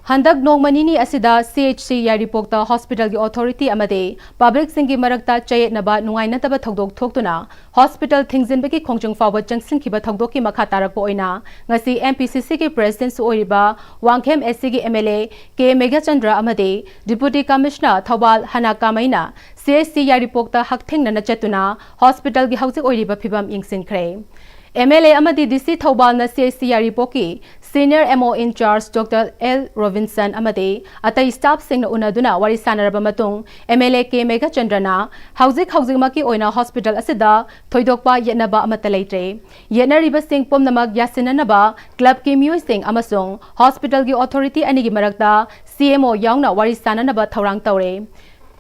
ꯍꯟꯗꯛ ꯅꯣꯡꯃ ꯅꯤꯅꯤ ꯑꯁꯤꯗ ꯁꯤ ꯑꯩꯆ ꯁꯤ ꯌꯥꯏꯔꯤꯄꯣꯛꯇ ꯍꯣꯁꯄꯤꯇꯥꯜꯒꯤ ꯑꯣꯊꯣꯔꯤꯇꯤ ꯑꯃꯗꯤ ꯄꯕ꯭ꯂꯤꯛꯁꯤꯡꯒꯤ ꯃꯔꯛꯇ ꯆꯌꯦꯠꯅꯕ ꯅꯨꯡꯉꯥꯏꯅꯗꯕ ꯊꯧꯗꯣꯛ ꯊꯣꯛꯇꯨꯅ ꯍꯣꯁꯄꯤꯇꯥꯜ ꯊꯤꯡꯖꯤꯟꯕꯒꯤ ꯈꯣꯡꯖꯪ ꯐꯥꯎꯕ ꯆꯪꯁꯤꯟꯈꯤꯕ ꯊꯧꯗꯣꯛꯀꯤ ꯃꯈꯥ ꯇꯥꯔꯛꯄ ꯑꯣꯏꯅ ꯉꯁꯤ ꯑꯦꯝ ꯄꯤ ꯁꯤ ꯁꯤꯒꯤ ꯄ꯭ꯔꯦꯁꯤꯗꯦꯟꯠꯁꯨ ꯑꯣꯏꯔꯤꯕ ꯋꯥꯡꯈꯦꯝ ꯑꯦꯁ ꯁꯤꯒꯤ M L A K Meghachandra ꯑꯃꯗꯤ ꯗꯤꯄꯨꯇꯤ ꯀꯃꯤꯁꯅꯔ ꯊꯧꯕꯥꯜ ꯍꯅꯥ ꯀꯥꯃꯩꯅ ꯁꯤ ꯑꯩꯆ ꯁꯤ ꯌꯥꯏꯔꯤꯄꯣꯛꯇ ꯍꯛꯊꯦꯡꯅꯅ ꯆꯠꯇꯨꯅ ꯍꯣꯁꯄꯤꯇꯥꯜꯒꯤ ꯍꯧꯖꯤꯛ ꯑꯣꯏꯔꯤꯕ ꯐꯤꯕꯝ ꯌꯦꯡꯁꯤꯟꯈ꯭ꯔꯦ꯫ ꯑꯦꯝ ꯑꯦꯜ ꯑꯦ ꯑꯃꯗꯤ ꯗꯤ ꯁꯤ ꯊꯧꯕꯥꯜꯅ ꯁꯤ H C ꯌꯥꯏꯔꯤꯄꯣꯛꯀꯤ Senior M O in charge Doctor L Robinson ꯑꯃꯗꯤ ꯑꯇꯩ staffꯁꯤꯡꯅ ꯎꯅꯗꯨꯅ ꯋꯥꯔꯤ ꯁꯥꯟꯅꯔꯕ ꯃꯇꯨꯡ, M L A K ꯃꯦꯘꯆꯟꯗ꯭ꯔꯅ ꯍꯧꯖꯤꯛ ꯍꯧꯖꯤꯛꯃꯛꯀꯤ ꯑꯣꯏꯅ hospital ꯑꯁꯤꯗ ꯊꯣꯏꯗꯣꯛꯄ ꯌꯦꯠꯅꯕ ꯑꯃꯠꯇ ꯂꯩꯇ꯭ꯔꯦ꯫ ꯌꯦꯠꯅꯔꯤꯕꯁꯤꯡ ꯄꯨꯝꯅꯃꯛ ꯌꯥꯁꯤꯟꯅꯅꯕ clubꯀꯤ ꯃꯤꯑꯣꯏꯁꯤꯡ ꯑꯃꯁꯨꯡ hospitalꯒꯤ authority ꯑꯅꯤꯒꯤ ꯃꯔꯛꯇ C M O ꯌꯥꯎꯅ ꯋꯥꯔꯤ ꯁꯥꯟꯅꯅꯕ ꯊꯧꯔꯥꯡ ꯇꯧꯔꯦ꯫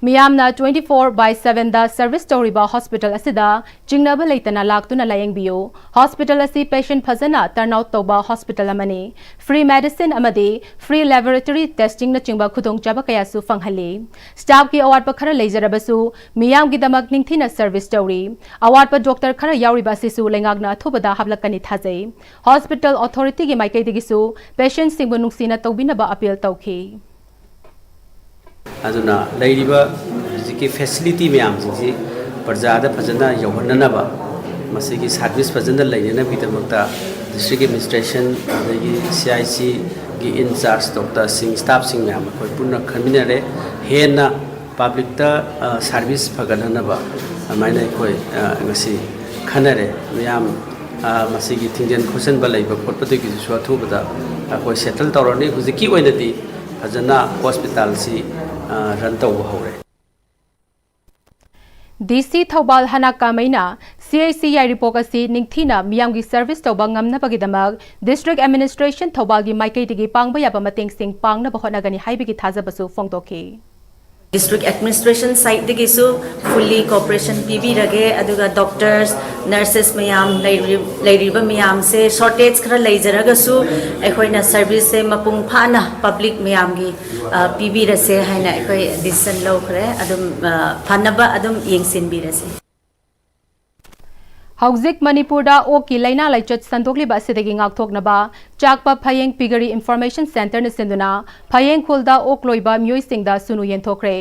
ꯃꯤꯌꯥꯝꯅ twenty four by sevenꯗ service ꯇꯧꯔꯤꯕ hospital ꯑꯁꯤꯗ ꯆꯤꯡꯅꯕ ꯂꯩꯇꯅ ꯂꯥꯛꯇꯨꯅ ꯂꯥꯌꯦꯡꯕꯤꯌꯨ꯫ Hospital ꯑꯁꯤ patient ꯐꯖꯅ turn out ꯇꯧꯕ hospital ꯑꯃꯅꯤ꯫ Free medicine ꯑꯃꯗꯤ free laboratory testingꯅꯆꯤꯡꯕ ꯈꯨꯗꯣꯡꯆꯥꯕ ꯀꯌꯥꯁꯨ ꯐꯪꯍꯜꯂꯤ꯫ Staffꯀꯤ ꯑꯋꯥꯠꯄ ꯈꯔ ꯂꯩꯖꯔꯕꯁꯨ, ꯃꯤꯌꯥꯝꯒꯤꯗꯃꯛ ꯅꯤꯡꯊꯤꯅ service ꯇꯧꯔꯤ꯫ ꯑꯋꯥꯠꯄ doctor ꯈꯔ ꯌꯥꯎꯔꯤꯕ ꯑꯁꯤꯁꯨ ꯂꯩꯉꯥꯛꯅ ꯑꯊꯨꯕꯗ ꯍꯥꯞꯂꯛꯀꯅꯤ ꯊꯥꯖꯩ꯫ Hospital authorityꯒꯤ ꯃꯥꯏꯀꯩꯗꯒꯤꯁꯨ patientꯁꯤꯡꯕꯨ ꯅꯨꯡꯁꯤꯅ ꯇꯧꯕꯤꯅꯕ appeal ꯇꯧꯈꯤ꯫ ꯑꯗꯨꯅ ꯂꯩꯔꯤꯕ ꯍꯧꯖꯤꯛꯀꯤ facility ꯃꯌꯥꯝꯁꯤꯡꯁꯤ ꯄ꯭ꯔꯖꯥꯗ ꯐꯖꯅ ꯌꯧꯍꯟꯅꯅꯕ, ꯃꯁꯤꯒꯤ service ꯐꯖꯅ ꯂꯩꯅꯅꯕꯒꯤꯗꯃꯛꯇ district administration, ꯑꯗꯒꯤ C I Cꯒꯤ in charge doctorꯁꯤꯡ, staffꯁꯤꯡ ꯃꯌꯥꯝ ꯑꯩꯈꯣꯏ ꯄꯨꯟꯅ ꯈꯟꯃꯤꯟꯅꯔꯦ꯫ ꯍꯦꯟꯅ publicꯇ service ꯐꯒꯠꯍꯟꯅꯕ ꯑꯗꯨꯃꯥꯏꯅ ꯑꯩꯈꯣꯏ ꯉꯁꯤ ꯈꯟꯅꯔꯦ꯫ ꯃꯌꯥꯝ ꯃꯁꯤꯒꯤ ꯊꯤꯡꯖꯤꯟ ꯈꯣꯠꯆꯤꯟꯕ ꯂꯩꯕ ꯈꯣꯠꯄꯗꯒꯤꯁꯨ ꯑꯊꯨꯕꯗ ꯑꯩꯈꯣꯏ settle ꯇꯧꯔꯅꯤ꯫ ꯍꯧꯖꯤꯛꯀꯤ ꯑꯣꯏꯅꯗꯤ ꯐꯖꯅ hospitalꯁꯤ run ꯇꯧꯕ ꯍꯧꯔꯦ꯫ D C Thoubal ꯍꯅꯥ ꯀꯥꯃꯩꯅ C I C ꯌꯥꯏꯔꯤꯄꯣꯛ ꯑꯁꯤ ꯅꯤꯡꯊꯤꯅ ꯃꯤꯌꯥꯝꯒꯤ service ꯇꯧꯕ ꯉꯝꯅꯕꯒꯤꯗꯃꯛ district administration ꯊꯧꯕꯥꯜꯒꯤ ꯃꯥꯏꯀꯩꯗꯒꯤ ꯄꯥꯡꯕ ꯌꯥꯕ ꯃꯇꯦꯡꯁꯤꯡ ꯄꯥꯡꯅꯕ ꯍꯣꯠꯅꯒꯅꯤ ꯍꯥꯏꯕꯒꯤ ꯊꯥꯖꯕꯁꯨ ꯐꯣꯡꯗꯣꯛꯈꯤ꯫ District administration sideꯗꯒꯤꯁꯨ fully cooperation ꯄꯤꯕꯤꯔꯒꯦ꯫ ꯑꯗꯨꯒ doctors, nurses ꯃꯌꯥꯝ ꯂꯩꯔꯤꯕ ꯃꯌꯥꯝꯁꯦ shortage ꯈꯔ ꯂꯩꯖꯔꯒꯁꯨ ꯑꯩꯈꯣꯏꯅ serviceꯁꯦ ꯃꯄꯨꯡ ꯐꯥꯅ public ꯃꯌꯥꯝꯒꯤ ꯄꯤꯕꯤꯔꯁꯦ ꯍꯥꯏꯅ ꯑꯩꯈꯣꯏ decision ꯂꯧꯈ꯭ꯔꯦ꯫ ꯑꯗꯨꯝ ꯐꯅꯕ ꯑꯗꯨꯝ ꯌꯦꯡꯁꯤꯟꯕꯤꯔꯁꯦ꯫ ꯍꯧꯖꯤꯛ ꯃꯅꯤꯄꯨꯔꯗ ꯑꯣꯛꯀꯤ ꯂꯥꯏꯅꯥ ꯂꯥꯏꯆꯠ ꯁꯟꯗꯣꯛꯂꯤꯕ ꯑꯁꯤꯗꯒꯤ ꯉꯥꯛꯊꯣꯛꯅꯕ ꯆꯥꯛꯄ ꯐꯌꯦꯡ piggery information centreꯅ ꯁꯤꯟꯗꯨꯅ ꯐꯌꯦꯡ ꯈꯨꯜꯗ ꯑꯣꯛ ꯂꯣꯏꯕ ꯃꯤꯑꯣꯏꯁꯤꯡꯗ ꯁꯨꯅꯨ ꯌꯦꯟꯊꯣꯛꯈ꯭ꯔꯦ꯫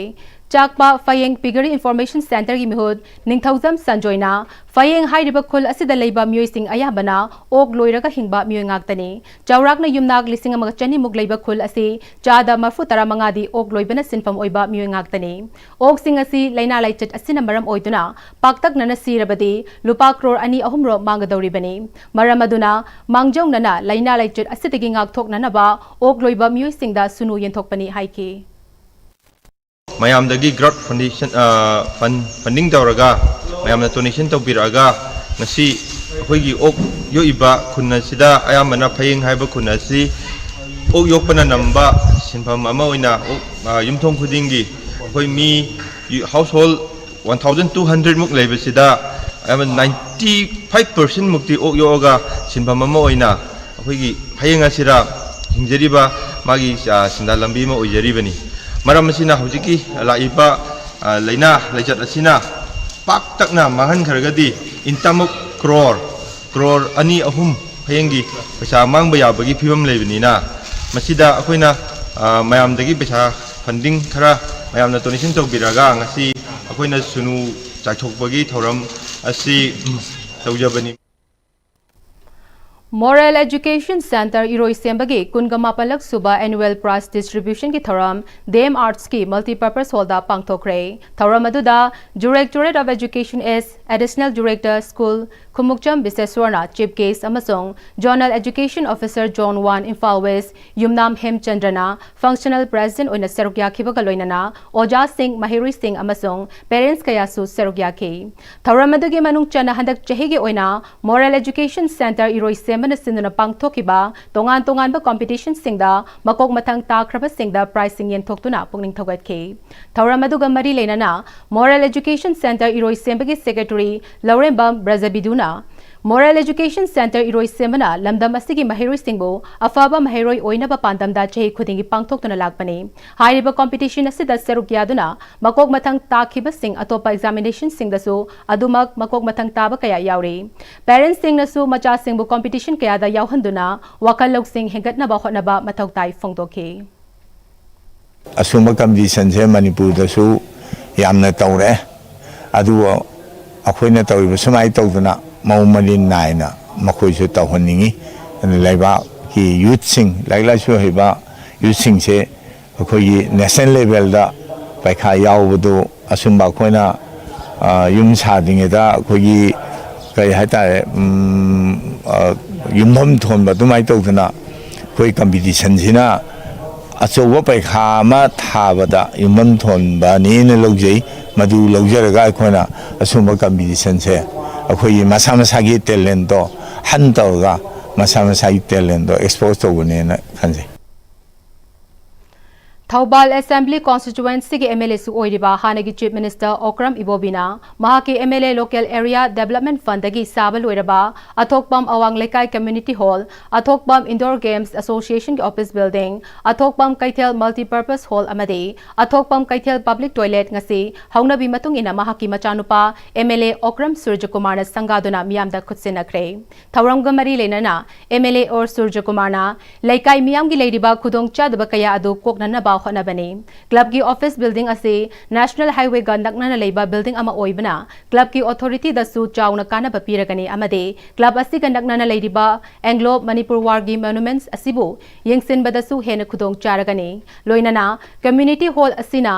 ꯆꯥꯛꯄ ꯐꯌꯦꯡ Piggery Information Centreꯒꯤ ꯃꯤꯍꯨꯠ ꯅꯤꯡꯊꯧꯖꯝ ꯁꯟꯖꯣꯏꯅ, ꯐꯌꯦꯡ ꯍꯥꯏꯔꯤꯕ ꯈꯨꯜ ꯑꯁꯤꯗ ꯂꯩꯕ ꯃꯤꯑꯣꯏꯁꯤꯡ ꯑꯌꯥꯝꯕꯅ ꯑꯣꯛ ꯂꯣꯏꯔꯒ ꯍꯤꯡꯕ ꯃꯤꯑꯣꯏ ꯉꯥꯛꯇꯅꯤ꯫ ꯆꯥꯎꯔꯥꯛꯅ ꯌꯨꯝꯅꯥꯛ ꯂꯤꯁꯤꯡ ꯑꯃꯒ ꯆꯅꯤꯃꯨꯛ ꯂꯩꯕ ꯈꯨꯜ ꯑꯁꯤ ꯆꯥꯗ ꯃꯔꯐꯨ ꯇꯔꯥ ꯃꯉꯥꯗꯤ ꯑꯣꯛ ꯂꯣꯏꯕꯅ ꯁꯤꯟꯐꯝ ꯑꯣꯏꯕ ꯃꯤꯑꯣꯏ ꯉꯥꯛꯇꯅꯤ꯫ ꯑꯣꯛꯁꯤꯡ ꯑꯁꯤ ꯂꯥꯏꯅꯥ ꯂꯥꯏꯆꯠ ꯑꯁꯤꯅ ꯃꯔꯝ ꯑꯣꯏꯗꯨꯅ ꯄꯥꯛꯇꯛꯅꯅ ꯁꯤꯔꯕꯗꯤ ꯂꯨꯄꯥ ꯀ꯭ꯔꯣꯔ ꯑꯅꯤ ꯑꯍꯨꯝ ꯔꯣꯝ ꯃꯥꯡꯒꯗꯧꯔꯤꯕꯅꯤ꯫ ꯃꯔꯝ ꯑꯗꯨꯅ ꯃꯥꯡꯖꯧꯅꯅ ꯂꯥꯏꯅꯥ ꯂꯥꯏꯆꯠ ꯑꯁꯤꯗꯒꯤ ꯉꯥꯛꯊꯣꯛꯅꯅꯕ ꯑꯣꯛ ꯂꯣꯏꯕ ꯃꯤꯑꯣꯏꯁꯤꯡꯗ ꯁꯨꯅꯨ ꯌꯦꯟꯊꯣꯛꯄꯅꯤ ꯍꯥꯏꯈꯤ꯫ ꯃꯌꯥꯝꯗꯒꯤ grant foundation, ꯑ, fund, funding ꯇꯧꯔꯒ, ꯃꯌꯥꯝꯅ donation ꯇꯧꯕꯤꯔꯛꯑꯒ, ꯉꯁꯤ ꯑꯩꯈꯣꯏꯒꯤ ꯑꯣꯛ ꯌꯣꯛꯏꯕ ꯈꯨꯟ ꯑꯁꯤꯗ, ꯑꯌꯥꯝꯕꯅ ꯐꯌꯦꯡ ꯍꯥꯏꯕ ꯈꯨꯟ ꯑꯁꯤ ꯑꯣꯛ ꯌꯣꯛꯄꯅ ꯅꯝꯕ ꯁꯤꯟꯐꯝ ꯑꯃ ꯑꯣꯏꯅ ꯑꯣꯛ, ꯑ, ꯌꯨꯝꯊꯣꯡ ꯈꯨꯗꯤꯡꯒꯤ ꯑꯩꯈꯣꯏ ꯃꯤ, household one thousand two hundred ꯃꯨꯛ ꯂꯩꯕꯁꯤꯗ, ꯑꯌꯥꯝꯕ ninety five percent ꯃꯨꯛꯇꯤ ꯑꯣꯛ ꯌꯣꯛꯑꯒ ꯁꯤꯟꯐꯝ ꯑꯃ ꯑꯣꯏꯅ ꯑꯩꯈꯣꯏꯒꯤ ꯐꯌꯦꯡ ꯑꯁꯤꯗ ꯍꯤꯡꯖꯔꯤꯕ ꯃꯥꯒꯤ, ꯑ, ꯁꯦꯟꯗꯥꯟ ꯂꯝꯕꯤ ꯑꯃ ꯑꯣꯏꯖꯔꯤꯕꯅꯤ꯫ ꯃꯔꯝ ꯑꯁꯤꯅ ꯍꯧꯖꯤꯛꯀꯤ ꯂꯥꯛꯏꯕ, ꯑ, ꯂꯥꯏꯅꯥ ꯂꯥꯏꯆꯠ ꯑꯁꯤꯅ ꯄꯥꯛꯇꯛꯅ ꯃꯥꯡꯍꯟꯈ꯭ꯔꯒꯗꯤ income of crore, ꯀ꯭ꯔꯣꯔ ꯑꯅꯤ ꯑꯍꯨꯝ ꯐꯌꯦꯡꯒꯤ ꯄꯩꯁꯥ ꯃꯥꯡꯕ ꯌꯥꯕꯒꯤ ꯐꯤꯕꯝ ꯂꯩꯕꯅꯤꯅ, ꯃꯁꯤꯗ ꯑꯩꯈꯣꯏꯅ, ꯑ, ꯃꯌꯥꯝꯗꯒꯤ ꯄꯩꯁꯥ funding ꯈꯔ ꯃꯌꯥꯝꯅ donation ꯇꯧꯕꯤꯔꯒ ꯉꯁꯤ ꯑꯩꯈꯣꯏꯅ ꯁꯨꯅꯨ ꯆꯥꯏꯊꯣꯛꯄꯒꯤ ꯊꯧꯔꯝ ꯑꯁꯤ, ꯎꯝ, ꯇꯧꯖꯕꯅꯤ꯫ Moral Education Centre ꯏꯔꯣꯏꯁꯦꯝꯕꯒꯤ ꯀꯨꯟꯒ ꯃꯥꯄꯜꯂꯛ ꯁꯨꯕ Annual Prize Distributionꯒꯤ ꯊꯧꯔꯝ D M Artsꯀꯤ Multipurpose Hallꯗ ꯄꯥꯡꯊꯣꯛꯈ꯭ꯔꯦ꯫ ꯊꯧꯔꯝ ꯑꯗꯨꯗ Directorate of Education S, Additional Director School Khumukcham ꯕꯤꯁꯦꯁ꯭ꯋꯔꯅ Chief Guest ꯑꯃꯁꯨꯡ Zonal Education Officer Zone one Imphal West ꯌꯨꯝꯅꯥꯝ ꯍꯦꯝꯆꯟꯗ꯭ꯔꯅ Functional President ꯑꯣꯏꯅ ꯁꯔꯨꯛ ꯌꯥꯈꯤꯕꯒ ꯂꯣꯏꯅꯅ ꯑꯣꯖꯥꯁꯤꯡ, ꯃꯍꯩꯔꯣꯏꯁꯤꯡ ꯑꯃꯁꯨꯡ parents ꯀꯌꯥꯁꯨ ꯁꯔꯨꯛ ꯌꯥꯈꯤ꯫ ꯊꯧꯔꯝ ꯑꯗꯨꯒꯤ ꯃꯅꯨꯡ ꯆꯟꯅ ꯍꯟꯗꯛ ꯆꯍꯤꯒꯤ ꯑꯣꯏꯅ Moral Education Centre ꯏꯔꯣꯏꯁꯦꯝꯕꯅ ꯁꯤꯟꯗꯨꯅ ꯄꯥꯡꯊꯣꯛꯈꯤꯕ ꯇꯣꯉꯥꯟ ꯇꯣꯉꯥꯟꯕ competitionꯁꯤꯡꯗ ꯃꯀꯣꯛ ꯃꯊꯪ ꯇꯥꯈ꯭ꯔꯕꯁꯤꯡꯗ prizeꯁꯤꯡ ꯌꯦꯟꯊꯣꯛꯇꯨꯅ ꯄꯨꯛꯅꯤꯡ ꯊꯧꯒꯠꯈꯤ꯫ ꯊꯧꯔꯝ ꯑꯗꯨꯒ ꯃꯔꯤ ꯂꯩꯅꯅ Moral Education Centre ꯏꯔꯣꯏꯁꯦꯝꯕꯒꯤ Secretary ꯂꯧꯔꯦꯝꯕꯝ ꯕ꯭ꯔꯖꯕꯤꯗꯨꯅ Moral Education Centre ꯏꯔꯣꯏꯁꯦꯝꯕꯅ ꯂꯝꯗꯝ ꯑꯁꯤꯒꯤ ꯃꯍꯩꯔꯣꯏꯁꯤꯡꯕꯨ ꯑꯐꯕ ꯃꯍꯩꯔꯣꯏ ꯑꯣꯏꯅꯕ ꯄꯥꯟꯗꯝꯗ ꯆꯍꯤ ꯈꯨꯗꯤꯡꯒꯤ ꯄꯥꯡꯊꯣꯛꯇꯨꯅ ꯂꯥꯛꯄꯅꯤ꯫ ꯍꯥꯏꯔꯤꯕ competition ꯑꯁꯤꯗ ꯁꯔꯨꯛ ꯌꯥꯗꯨꯅ ꯃꯀꯣꯛ ꯃꯊꯪ ꯇꯥꯈꯤꯕꯁꯤꯡ ꯑꯇꯣꯞꯄ examinationꯁꯤꯡꯗꯁꯨ ꯑꯗꯨꯃꯛ ꯃꯀꯣꯛ ꯃꯊꯪ ꯇꯥꯕ ꯀꯌꯥ ꯌꯥꯎꯔꯤ꯫ Parentsꯁꯤꯡꯅꯁꯨ ꯃꯆꯥꯁꯤꯡꯕꯨ competition ꯀꯌꯥꯗ ꯌꯥꯎꯍꯟꯗꯨꯅ ꯋꯥꯈꯜ ꯂꯧꯁꯤꯡ ꯍꯦꯟꯒꯠꯅꯕ ꯍꯣꯠꯅꯕ ꯃꯊꯧ ꯇꯥꯏ ꯐꯣꯡꯗꯣꯛꯈꯤ꯫ ꯑꯁꯨꯝꯕ ꯀꯝꯄꯤꯇꯤꯁꯟꯁꯦ ꯃꯅꯤꯄꯨꯔꯗꯁꯨ ꯌꯥꯝꯅ ꯇꯧꯔꯛꯑꯦ꯫ ꯑꯗꯨꯕꯨ ꯑꯩꯈꯣꯏꯅ ꯇꯧꯔꯤꯕ ꯁꯨꯃꯥꯏꯅ ꯇꯧꯗꯅ ꯃꯑꯣꯡ ꯃꯔꯤꯟ ꯅꯥꯏꯅ ꯃꯈꯣꯏꯁꯨ ꯇꯧꯍꯟꯅꯤꯡꯉꯤ꯫ ꯑꯗꯨ ꯂꯩꯕꯥꯛꯀꯤ ꯌꯨꯠꯁꯤꯡ, ꯂꯥꯏꯔꯤꯛ ꯂꯥꯏꯁꯨ ꯍꯩꯕ ꯌꯨꯠꯁꯤꯡꯁꯦ ꯑꯩꯈꯣꯏꯒꯤ ꯅꯦꯁꯅꯦꯜ ꯂꯦꯚꯦꯜꯗ ꯄꯩꯈꯥ ꯌꯥꯎꯕꯗꯨ ꯑꯁꯨꯝꯕ ꯑꯩꯈꯣꯏꯅ, ꯑ, ꯌꯨꯝ ꯁꯥꯗ꯭ꯔꯤꯉꯩꯗ ꯑꯩꯈꯣꯏꯒꯤ ꯀꯔꯤ ꯍꯥꯏꯇꯥꯔꯦ, ꯎꯝ, ꯑ, ꯌꯨꯝꯐꯝ ꯊꯣꯟꯕ ꯑꯗꯨꯃꯥꯏꯅ ꯇꯧꯗꯅ ꯑꯩꯈꯣꯏ ꯀꯝꯄꯤꯇꯤꯁꯟꯁꯤꯅ ꯑꯆꯧꯕ ꯄꯩꯈꯥ ꯑꯃ ꯊꯥꯕꯗ ꯌꯨꯝꯐꯝ ꯊꯣꯟꯕꯅꯦꯅ ꯂꯧꯖꯩ꯫ ꯃꯗꯨ ꯂꯧꯖꯔꯒ ꯑꯩꯈꯣꯏꯅ ꯑꯁꯨꯝꯕ ꯀꯝꯄꯤꯇꯤꯁꯟꯁꯦ ꯑꯩꯈꯣꯏꯒꯤ ꯃꯁꯥ ꯃꯁꯥꯒꯤ ꯇꯦꯂꯦꯟꯇꯣ ꯍꯟ ꯇꯧꯔꯒ ꯃꯁꯥ ꯃꯁꯥꯒꯤ ꯇꯦꯂꯦꯟꯇꯣ ꯑꯦꯛꯁꯄꯣꯖ ꯇꯧꯕꯅꯦꯅ ꯈꯟꯖꯩ꯫ ꯊꯧꯕꯥꯜ ꯑꯦꯁꯦꯝꯕ꯭ꯂꯤ ꯀꯣꯟꯁꯇꯤꯇ꯭ꯌꯨꯋꯦꯟꯁꯤꯒꯤ ꯑꯦꯝ ꯑꯦꯜ ꯑꯦꯁꯨ ꯑꯣꯏꯔꯤꯕ ꯍꯥꯟꯅꯒꯤ ꯆꯤꯐ ꯃꯤꯅꯤꯁꯇꯔ ꯑꯣꯀ꯭ꯔꯝ ꯏꯕꯣꯕꯤꯅ ꯃꯍꯥꯛꯀꯤ M L A local area development ꯐꯟꯗꯒꯤ ꯁꯥꯕ ꯂꯣꯏꯔꯕ ꯑꯊꯣꯛꯄꯝ ꯑꯋꯥꯡ ꯂꯩꯀꯥꯏ ꯀꯝꯃ꯭ꯌꯨꯅꯤꯇꯤ ꯍꯣꯜ, ꯑꯊꯣꯛꯄꯝ ꯏꯟꯗꯣꯔ ꯒꯦꯝꯁ ꯑꯦꯁꯣꯁꯤꯌꯦꯁꯟꯒꯤ ꯑꯣꯐꯤꯁ ꯕꯤꯜꯗꯤꯡ, ꯑꯊꯣꯛꯄꯝ ꯀꯩꯊꯦꯜ ꯃꯜꯇꯤꯄꯔꯄꯁ ꯍꯣꯜ ꯑꯃꯗꯤ ꯑꯊꯣꯛꯄꯝ ꯀꯩꯊꯦꯜ ꯄꯕ꯭ꯂꯤꯛ ꯇꯣꯏꯂꯦꯠ ꯉꯁꯤ ꯍꯧꯅꯕꯤ ꯃꯇꯨꯡ ꯏꯟꯅ ꯃꯍꯥꯛꯀꯤ ꯃꯆꯥꯅꯨꯄꯥ ꯑꯦꯝ ꯑꯦꯜ ꯑꯦ ꯑꯣꯀ꯭ꯔꯝ ꯁꯨꯔꯖꯀꯨꯃꯥꯔꯅ ꯁꯪꯒꯥꯗꯨꯅ ꯃꯤꯌꯥꯝꯗ ꯈꯨꯠꯁꯤꯟꯅꯈ꯭ꯔꯦ꯫ ꯊꯧꯔꯝꯒ ꯃꯔꯤ ꯂꯩꯅꯅ ꯑꯦꯝ ꯑꯦꯜ ꯑꯦ ꯑꯣꯔ ꯁꯨꯔꯖꯀꯨꯃꯥꯔꯅ ꯂꯩꯀꯥꯏ ꯃꯤꯌꯥꯝꯒꯤ ꯂꯩꯔꯤꯕ ꯈꯨꯗꯣꯡꯆꯥꯗꯕ ꯀꯌꯥ ꯑꯗꯨ ꯀꯣꯛꯅꯅꯕ ꯍꯣꯠꯅꯕꯅꯤ꯫ ꯀ꯭ꯂꯕꯀꯤ ꯑꯣꯐꯤꯁ ꯕꯤꯜꯗꯤꯡ ꯑꯁꯤ ꯅꯦꯁꯅꯦꯜ ꯍꯥꯏꯋꯦꯒ ꯅꯛꯅꯅ ꯂꯩꯕ ꯕꯤꯜꯗꯤꯡ ꯑꯃ ꯑꯣꯏꯕꯅ ꯀ꯭ꯂꯕꯀꯤ ꯑꯣꯊꯣꯔꯤꯇꯤꯗꯁꯨ ꯆꯥꯎꯅ ꯀꯥꯟꯅꯕ ꯄꯤꯔꯒꯅꯤ ꯑꯃꯗꯤ ꯀ꯭ꯂꯕ ꯑꯁꯤꯒ ꯅꯛꯅꯅ ꯂꯩꯔꯤꯕ ꯑꯦꯡꯒ꯭ꯂꯣ ꯃꯅꯤꯄꯨꯔ ꯋꯥꯔꯒꯤ ꯃꯣꯅꯨꯃꯦꯟꯠꯁ ꯑꯁꯤꯕꯨ ꯌꯦꯡꯁꯤꯟꯕꯗꯁꯨ ꯍꯦꯟꯅ ꯈꯨꯗꯣꯡ ꯆꯥꯔꯒꯅꯤ꯫ ꯂꯣꯏꯅꯅ ꯀꯝꯃ꯭ꯌꯨꯅꯤꯇꯤ ꯍꯣꯜ ꯑꯁꯤꯅ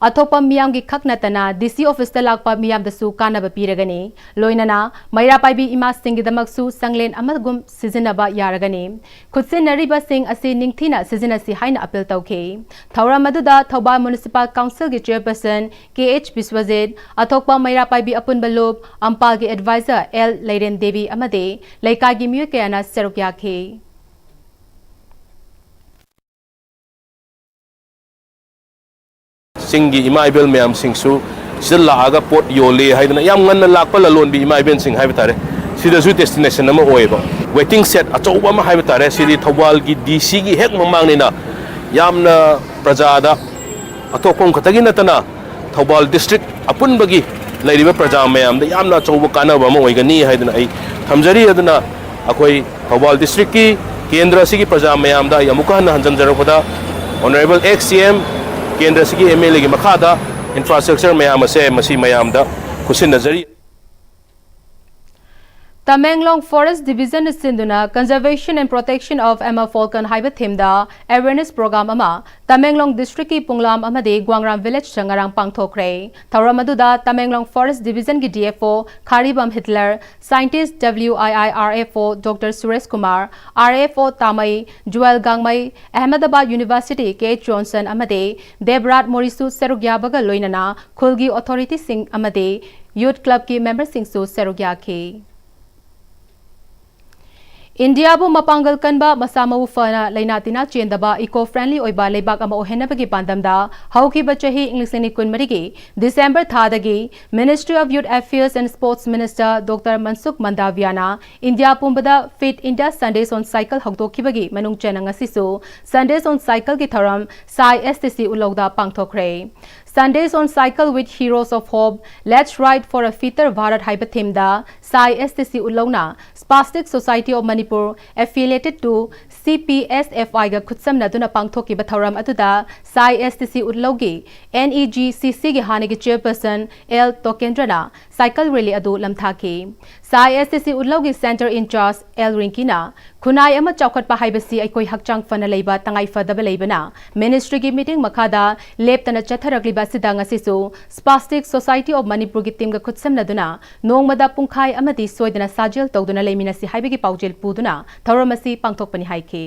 ꯑꯊꯣꯛꯄ ꯃꯤꯌꯥꯝꯒꯤ ꯈꯛ ꯅꯠꯇꯅ ꯗꯤ ꯁꯤ ꯑꯣꯐꯤꯁꯇ ꯂꯥꯛꯄ ꯃꯤꯌꯥꯝꯗꯁꯨ ꯀꯥꯟꯅꯕ ꯄꯤꯔꯒꯅꯤ꯫ ꯂꯣꯏꯅꯅ ꯃꯩꯔꯥ ꯄꯥꯏꯕꯤ ꯏꯃꯥꯁꯤꯡꯒꯤꯗꯃꯛꯁꯨ ꯁꯪꯂꯦꯟ ꯑꯃꯒꯨꯝ ꯁꯤꯖꯤꯟꯅꯕ ꯌꯥꯔꯒꯅꯤ꯫ ꯈꯨꯠꯁꯤꯟꯅꯔꯤꯕꯁꯤꯡ ꯑꯁꯤ ꯅꯤꯡꯊꯤꯅ ꯁꯤꯖꯤꯟꯅꯁꯤ ꯍꯥꯏꯅ ꯑꯄꯤꯜ ꯇꯧꯈꯤ꯫ ꯊꯧꯔꯝ ꯑꯗꯨꯗ ꯊꯧꯕꯥꯜ ꯃ꯭ꯌꯨꯅꯤꯁꯤꯄꯥꯜ ꯀꯥꯎꯟꯁꯤꯜꯒꯤ ꯆꯦꯌꯔꯄꯔꯁꯟ ꯀꯦ ꯑꯩꯆ ꯕꯤꯁ꯭ꯋꯖꯤꯠ, ꯑꯊꯣꯛꯄ ꯃꯩꯔꯥ ꯄꯥꯏꯕꯤ ꯑꯄꯨꯟꯕ ꯂꯨꯞ, ꯑꯝꯄꯥꯜꯒꯤ ꯑꯦꯗꯚꯥꯏꯖꯔ ꯑꯦꯜ ꯂꯩꯔꯦꯟ ꯗꯦꯕꯤ ꯑꯃꯗꯤ ꯂꯩꯀꯥꯏꯒꯤ ꯃꯤꯑꯣꯏ ꯀꯌꯥꯅ ꯁꯔꯨꯛ ꯌꯥꯈꯤ꯫ ꯆꯤꯡꯒꯤ ꯏꯃꯥ ꯏꯕꯦꯜ ꯃꯌꯥꯝꯁꯤꯡꯁꯨ ꯁꯤꯗ ꯂꯥꯛꯑꯒ ꯄꯣꯠ ꯌꯣꯜꯂꯤ ꯍꯥꯏꯗꯅ ꯌꯥꯝ ꯉꯟꯅ ꯂꯥꯛꯄ ꯂꯂꯣꯟꯕꯤ ꯏꯃꯥ ꯏꯕꯦꯜꯁꯤꯡ ꯍꯥꯏꯕ ꯇꯥꯔꯦ, ꯁꯤꯗꯁꯨ ꯗꯦꯁꯇꯤꯅꯦꯁꯟ ꯑꯃ ꯑꯣꯏꯌꯦꯕ꯫ ꯋꯦꯇꯤꯡ ꯁꯦꯠ ꯑꯆꯧꯕ ꯑꯃ ꯍꯥꯏꯕ ꯇꯥꯔꯦ, ꯁꯤꯗꯤ ꯊꯧꯕꯥꯜꯒꯤ ꯗꯤ ꯁꯤꯒꯤ ꯍꯦꯛ ꯃꯃꯥꯡꯅꯤꯅ ꯌꯥꯝꯅ ꯄ꯭ꯔꯖꯥꯗ, ꯑꯊꯣꯛꯄꯝ ꯈꯛꯇꯒꯤ ꯅꯠꯇꯅ ꯊꯧꯕꯥꯜ ꯗꯤꯁꯇ꯭ꯔꯤꯛ ꯑꯄꯨꯟꯕꯒꯤ ꯂꯩꯔꯤꯕ ꯄ꯭ꯔꯖꯥ ꯃꯌꯥꯝꯗ ꯌꯥꯝꯅ ꯑꯆꯧꯕ ꯀꯥꯟꯅꯕ ꯑꯃ ꯑꯣꯏꯒꯅꯤ ꯍꯥꯏꯗꯅ ꯑꯩ ꯊꯝꯖꯔꯤ꯫ ꯑꯗꯨꯅ ꯑꯩꯈꯣꯏ ꯊꯧꯕꯥꯜ ꯗꯤꯁꯇ꯭ꯔꯤꯛꯀꯤ ꯀꯦꯟꯗ꯭ꯔ ꯑꯁꯤꯒꯤ ꯄ꯭ꯔꯖꯥ ꯃꯌꯥꯝꯗ ꯑꯩ ꯑꯃꯨꯛꯀ ꯍꯟꯅ ꯍꯟꯖꯤꯟꯖꯔꯛꯄꯗ Honorable ex C M, ꯀꯦꯟꯗ꯭ꯔꯁꯤꯒꯤ M L A ꯒꯤ ꯃꯈꯥꯗ infrastructure ꯃꯌꯥꯝ ꯑꯁꯦ ꯃꯁꯤ ꯃꯌꯥꯝꯗ ꯈꯨꯠꯁꯤꯟꯅꯖꯔꯤ꯫ Tamenglong Forest Division ꯅ ꯁꯤꯟꯗꯨꯅ Conservation and Protection of Emma Falcon ꯍꯥꯏꯕ theme ꯗ awareness program ꯑꯃ Tamenglong district ꯀꯤ ꯄꯨꯡꯂꯥꯝ ꯑꯃꯗꯤ ꯒ꯭ꯋꯥꯡꯔꯥꯝ village ꯇ ꯉꯔꯥꯡ ꯄꯥꯡꯊꯣꯛꯈ꯭ꯔꯦ꯫ ꯊꯧꯔꯝ ꯑꯗꯨꯗ Tamenglong Forest Division ꯒꯤ D F O Kharibam Hitler, scientist W I I R F O Doctor Suresh Kumar, R F O Tamei, Jewel Gangmei, Ahmedabad University K Johnson ꯑꯃꯗꯤ ꯗꯦꯕꯔꯥꯠ ꯃꯣꯔꯤꯁꯨ ꯁꯔꯨꯛ ꯌꯥꯕꯒ ꯂꯣꯏꯅꯅ ꯈꯨꯜꯒꯤ authority ꯁꯤꯡ ꯑꯃꯗꯤ youth club ꯀꯤ member ꯁꯤꯡꯁꯨ ꯁꯔꯨꯛ ꯌꯥꯈꯤ꯫ ꯏꯟꯗꯤꯌꯥꯕꯨ ꯃꯄꯥꯡꯒꯜ ꯀꯟꯕ, ꯃꯁꯥ ꯃꯎ ꯐꯅ, ꯂꯩꯅꯥ ꯇꯤꯟꯅꯥ ꯆꯦꯟꯗꯕ, eco friendly ꯑꯣꯏꯕ ꯂꯩꯕꯥꯛ ꯑꯃ ꯑꯣꯏꯍꯟꯅꯕꯒꯤ ꯄꯥꯟꯗꯝꯗ ꯍꯧꯈꯤꯕ ꯆꯍꯤ ꯏꯪ ꯂꯤꯁꯤꯡ ꯑꯅꯤ ꯀꯨꯟꯃꯔꯤꯒꯤ December ꯊꯥꯗꯒꯤ Ministry of Youth Affairs and Sports Minister Doctor Mansukh ꯃꯟꯗꯥꯚꯤꯌꯥꯅ ꯏꯟꯗꯤꯌꯥ ꯄꯨꯝꯕꯗ Fit India Sundays on Cycle ꯍꯧꯗꯣꯛꯈꯤꯕꯒꯤ ꯃꯅꯨꯡ ꯆꯟꯅ ꯉꯁꯤꯁꯨ Sundays on Cycle ꯒꯤ ꯊꯧꯔꯝ ꯁꯥꯏ S T C ꯎꯠꯂꯧꯗ ꯄꯥꯡꯊꯣꯛꯈ꯭ꯔꯦ꯫ Sundays on Cycle with Heroes of Hope, Let's Ride for a Fitter Bharat ꯍꯥꯏꯕ theme ꯗ ꯁꯥꯏ S T C ꯎꯠꯂꯧꯅ Spastic Society of Manipur affiliated to C P S F I ꯒ ꯈꯨꯠꯁꯝꯅꯗꯨꯅ ꯄꯥꯡꯊꯣꯛꯈꯤꯕ ꯊꯧꯔꯝ ꯑꯗꯨꯗ ꯁꯥꯏ S T C ꯎꯠꯂꯧꯒꯤ N E G C C ꯒꯤ ꯍꯥꯟꯅꯒꯤ chairperson L ꯇꯣꯀꯦꯟꯗ꯭ꯔꯅ cycle rally ꯑꯗꯨ ꯂꯝꯊꯥꯈꯤ꯫ ꯁꯥꯏ S T C ꯎꯠꯂꯧꯒꯤ center in charge L ꯔꯤꯡꯀꯤꯅ ꯈꯨꯟꯅꯥꯏ ꯑꯃ ꯆꯥꯎꯈꯠꯄ ꯍꯥꯏꯕꯁꯤ ꯑꯩꯈꯣꯏ ꯍꯛꯆꯥꯡ ꯐꯅ ꯂꯩꯕ ꯇꯉꯥꯏ ꯐꯗꯕ ꯂꯩꯕꯅ Ministry ꯒꯤ ꯃꯤꯠꯌꯦꯡ ꯃꯈꯥꯗ ꯂꯦꯞꯇꯅ ꯆꯠꯊꯔꯛꯂꯤꯕ ꯑꯁꯤꯗ ꯉꯁꯤꯁꯨ Spastic Society of Manipur ꯒꯤ team ꯒ ꯈꯨꯠꯁꯝꯅꯗꯨꯅ ꯅꯣꯡꯃꯗ ꯄꯨꯡꯈꯥꯏ ꯑꯃꯗꯤ ꯁꯣꯏꯗꯅ ꯁꯥꯖꯦꯜ ꯇꯧꯗꯨꯅ ꯂꯩꯃꯤꯟꯅꯁꯤ ꯍꯥꯏꯕꯒꯤ ꯄꯥꯎꯖꯦꯜ ꯄꯨꯗꯨꯅ ꯊꯧꯔꯝ ꯑꯁꯤ ꯄꯥꯡꯊꯣꯛꯄꯅꯤ ꯍꯥꯏꯈꯤ꯫